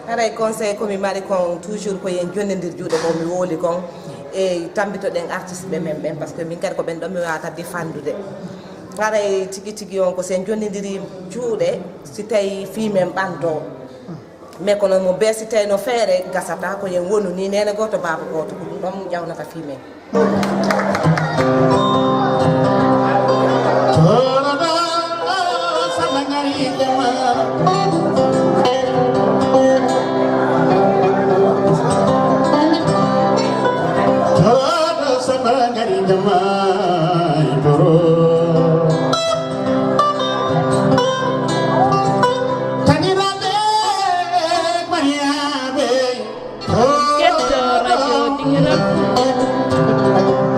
Haray conseil ko mi mari kon, toujours ko yen jonnindir juuɗe ko mi wowli kon. E tambitoɗen artiste ɓe men ɓen, parce que min kadi ko ɓen ɗon mi wawata défendude. Haray tigi tigi on ko sen jonnindiri juuɗe, si tawi fii men ɓanto. Mais kono mo beesitayno feere gasata, ko yen wonu ni neene gooto, baaba gooto, ko ɗum ɗon jawnata fii men. Ketto radio Dingiral Fulɓe.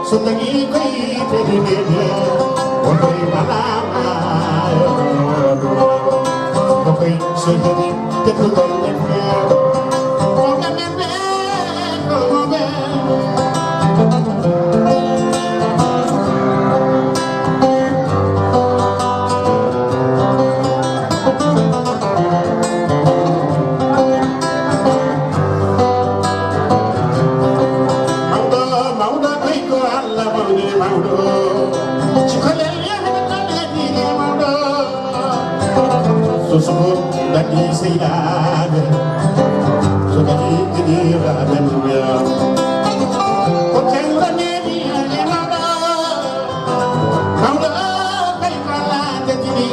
So tawii koy kadi nene, o koy malaama, o koy so tawii teddungal nene, o gamen ɓe, o ɓe. Mawɗo, mawɗo, koy ko Allah mawni mawɗo. Cikolel yahata kala diine mawɗo. So suko dadi seyɗaade. So dadi kiɗiiɗo amen ya. Ko kewɗo neeɓi e mawɗo. Mawɗo, koy ko Allah tagini.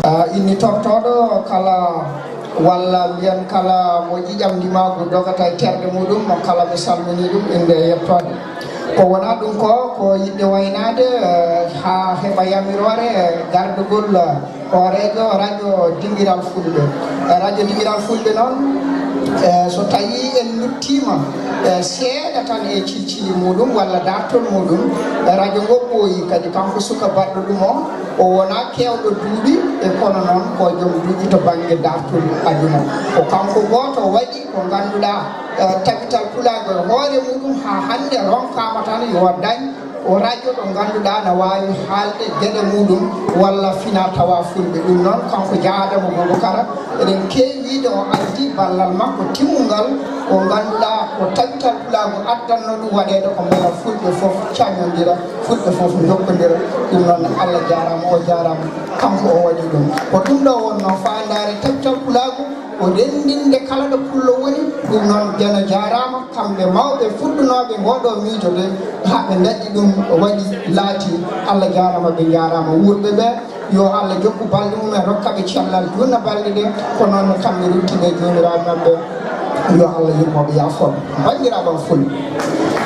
Ah, inni tortooɗo kala, walla mbiyen kala mo ƴiƴam ndimaagu dogata e terɗe muɗum, on kala mi salminii ɗum innde e yettoode. Ko wonaa ɗum ko, ko yiɗde waynaade, eh, haa heɓa yamiroore, eh, gardagol, eh, hooreejo radio Dingiral Fulɓe. Eh, radio Dingiral Fulɓe noon, eh, so tawii en luttiima, eh, seeɗa tan e cilcili muɗum walla daartol muɗum, eh, radio ngo ɓooyi kadi kanko suka baɗɗo ɗum o, o wonaa keewɗo duuɓi, e kono noon ko joom duuɓi to bannge daartol aduna. Ko kanko gooto waɗi ko ngannduɗaa, eh, tabital pulaagu e hoore muɗum haa hannde ronkaama tan yo dañ o radio ɗo ngannduɗaa na waawi haalde geɗe muɗum walla fina tawa fulɓe. Ɗum noon kanko Jaadama Bubakara, eɗen keewi wiide o addi ballal makko timmungal, o ngannduɗaa ko tabital pulaagu addanno ɗum waɗeede ko mbela fulɓe fof cañondira, fulɓe fof njokkondira. Ɗum noon Allah jaaraama, o jaaraama, kanko o waɗi ɗum. Ko ɗum ɗo wonno faandaare tabital pulaagu, o renndinde kala ɗo pullo woni. Ɗum noon Geno jaaraama, kamɓe mawɓe fuɗɗunooɓe ngoo ɗo miijo de, haa ɓe ndaɗɗi ɗum waɗi laati. Allah jaaraama, ɓe njaaraama. Wuurɓe ɓe, yo Allah jokku balɗe mum en, rokka ɓe cellal, juutna balɗe ɗe, ko noon ne kamɓe ruttiɓe e joomiraaɓe maɓɓe, yo Allah yurmo ɓe, yaafoo ɓe. Banndiraaɓe am fulɓe,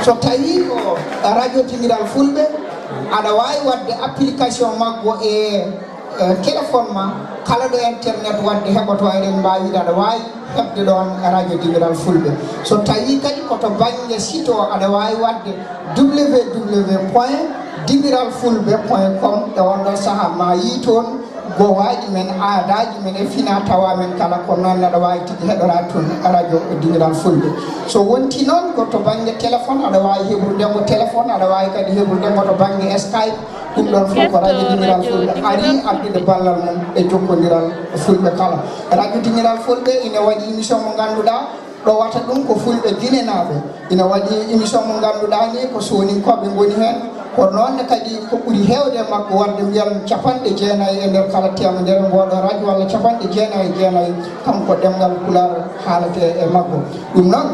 so tawii ko radio Dingiral Fulɓe, aɗa waawi waɗde application maggo e, e téléphone ma, kala ɗo internet waɗde heɓoto, eɗen mbaawi wiide aɗa waawi heɓde ɗoon radio Dingiral Fulɓe. So tawii kadi ko to bannge site o, aɗa waawi waɗde www point dingiral fulɓe point com. E oon ɗoon sahaa ma yii toon gowaaji men, aadaaji men e fina tawa men kala, ko noon aɗa waawi tigi heɗoraade toon radio Dingiral Fulɓe. So wontii noon ko to bannge téléphone, aɗa waawi heɓrude mo téléphone, aɗa waawi kadi heɓrude mo to bannge Skype. Ɗum ɗoon fof ko radio Dingiral Fulɓe ari addude ballal mum e jokkondiral fulɓe kala. Radio Dingiral Fulɓe ina waɗi émission mo ngannduɗaa ɗo wata ɗum ko fulɓe ginenaaɓe. Ina waɗi émission mo ngannduɗaa ni ko sooninkooɓe ngoni heen. Ko noon ne kadi ko ɓuri heewde e makko, waɗde mbiyan capanɗe jeenayi e nder kala teemedere ngoo ɗo radio, walla capanɗe jeenayi e jeenayi, kanko ɗemngal Pulaar haalate e makko. Ɗum noon,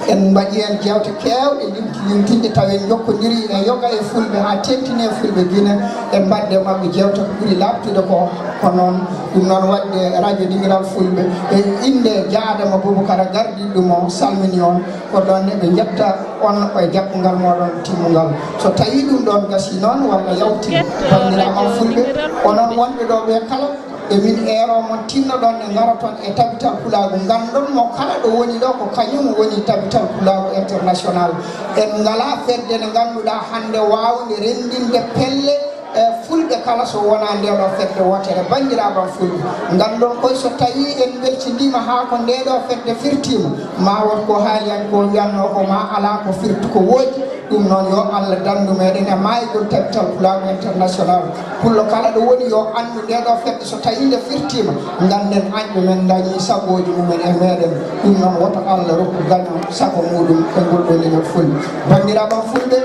en mbaɗi heen jeewte keewɗe, limti limtinɗe, tawi en njokkondirii e yoga e fulɓe haa teeŋtini e fulɓe Gine, en mbaɗde e maɓɓe jeewte ko ɓuri laaɓtude ko, ko noon. Ɗum noon waɗde radio Dingiral Fulɓe, e innde Jaadama Bubakara gardiiɗo ɗum o, salmini on, ko ɗoon ne ɓe njetta on e jaɓɓungal mooɗon timmungal. So tawii ɗum ɗoon gasii noon walla yawti, banndiraaɓe am fulɓe, onon wonɓe ɗo ɓe kala, e min eero mon tinnoɗon ne ngaroton e Tabital Pulaagu, nganndon mo kala ɗo woni ɗo ko kañum woni Tabital Pulaagu International. En ngalaa fedde nde ngannduɗaa hannde waawnde renndinde pelle, e, fulɓe kala so wonaa nde ɗo fedde wootere. Banndiraaɓe am fulɓe, nganndon koy so tawii en mbeltindiima haa ko nde ɗo fedde firtiima, ma won ko haali en ko wiyatnoo ko ma alaa ko firti ko woodi. Ɗum noon, yo Allah danndu meɗen e maaygol Tabital Pulaagu International. Pullo kala ɗo woni, yo anndu nde ɗo fedde, so tawii nde firtiima, ngannden añɓe men ndañii sagooji mumen e meɗen. Ɗum noon, woto Allah rokku gaño sago muɗum e ngol ɗo leñol fulɓe. Banndiraaɓe am fulɓe,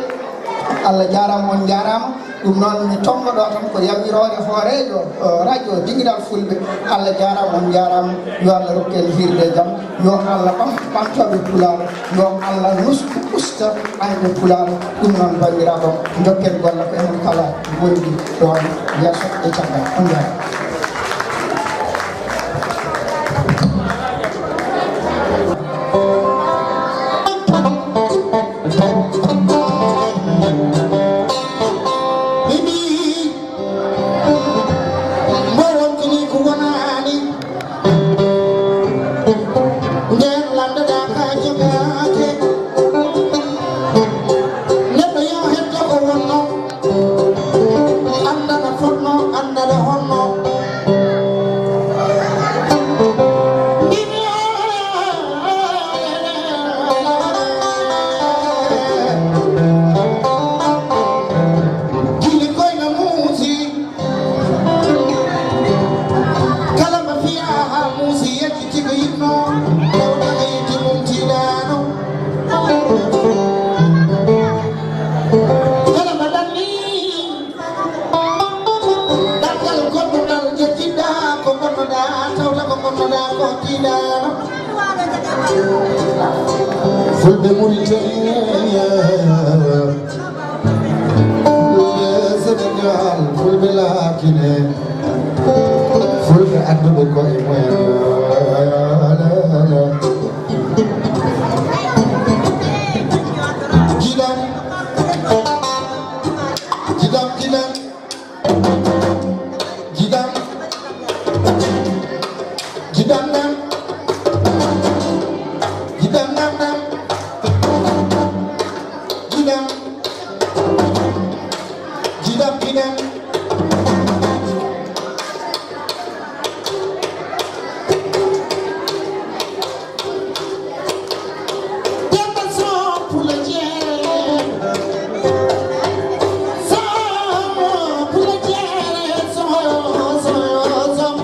Allah jaaraama, on njaaraama. Ɗum noon, mi tonngo ɗo tan ko yamiroore hooreejo, eh, radio Dingiral Fulɓe. Allah jaaraama, on njaaraama. Yo Allah rokku en hiirde e jam. Yo Allah ɓam-, ɓamto ɓe Pulaar, yo Allah nusku usta ayɓe Pulaar. Ɗum noon, banndiraaɓe, ndokken golle ko enen kala ngondi ɗoon yeeso e caggal. On njaaraama. Mbo wonkini ko wonaani. Nden lanndata ka jogaade. Neɗɗo yo heddo ko wonno. Annda no fotno, annda no honno. Jili koy no muusi. Kala mo fiyaa haa muusi, yejjiti ko yiɗnoo, tawata ko yiɗi mum tiiɗaano. Kala mo ɗanni ɗanngal goɗɗungal, jejjitɗaa ko gonnoɗaa, tawata ko gonnoɗaa ko tiiɗaano. Fulɓe Muritani. Fulɓe laakine, fulɓe adduɓe koye mumen. Jiɗam, jiɗam, jiɗam, jiɗam, jiɗam nam, jiɗam nam nam, jiɗam. Jiɗam, jiɗam. Demba Soh Pula Jeere. Soh Pula Jeere, Soh, Soh, Soh.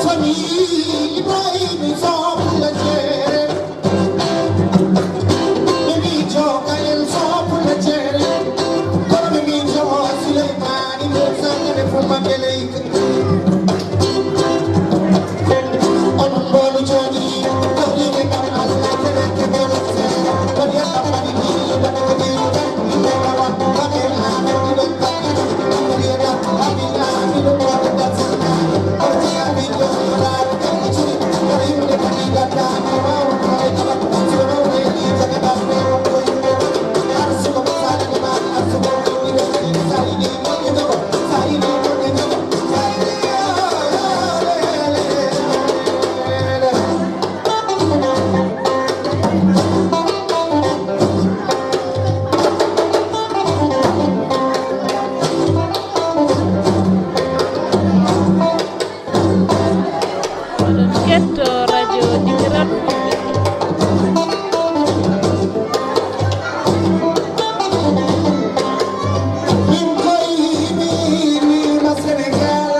Somi Ibrahim Soh Pula Jeere. Ɓe mbii jooka en Soh Pula Jeere, kono ɓe mbii jooka Suleymaani Muusa, kamɓe fof maɓɓe leyka. Onon mboolo jooɗi, tawde ɓe kam Allah, kene ke mboolo seeɗa, kono yalla mbaɗi ɗi, mbaɗi ko ɗi, mbaɗi ko ɗi, mbaɗi ko ɗi. Oɗon ketto radio Dingiral Fulɓe. Min koy mi wiima Senegal,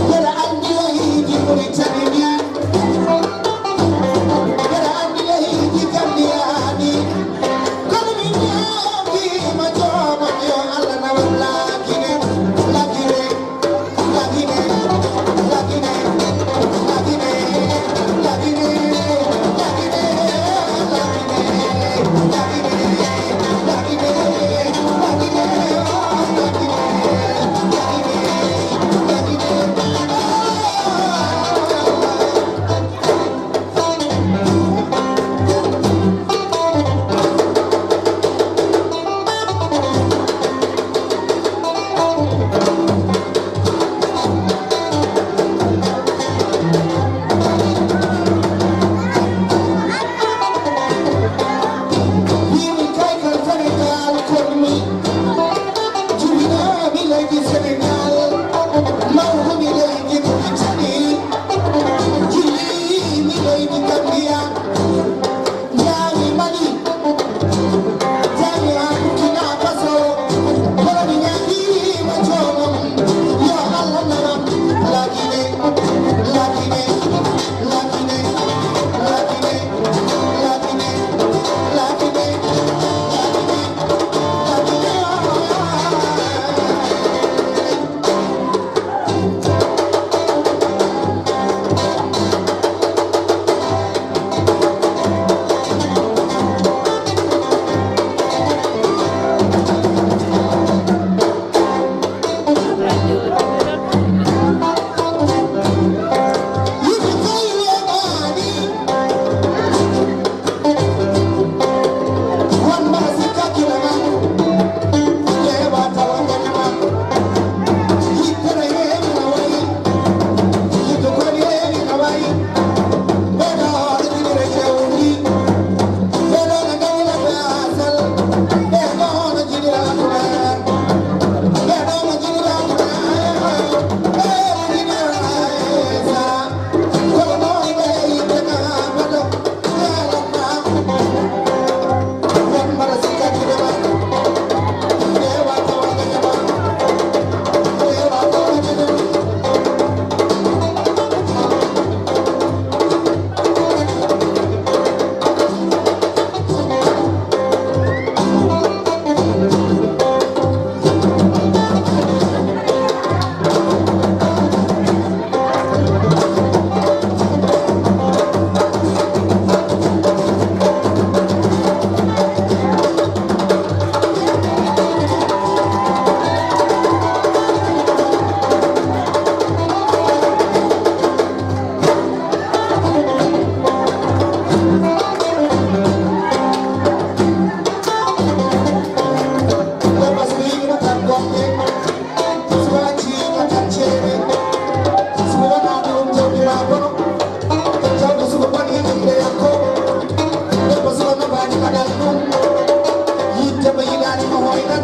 mbeɗa anndi leydi Mauritanie ni, mbeɗa anndi leydi Gambia ni. Kono min ñaagiima joomam yo Allah nawam laakine, laakine, laakine, laakine, laakine, laakine. Yitte mo yiɗaani mo hoynan.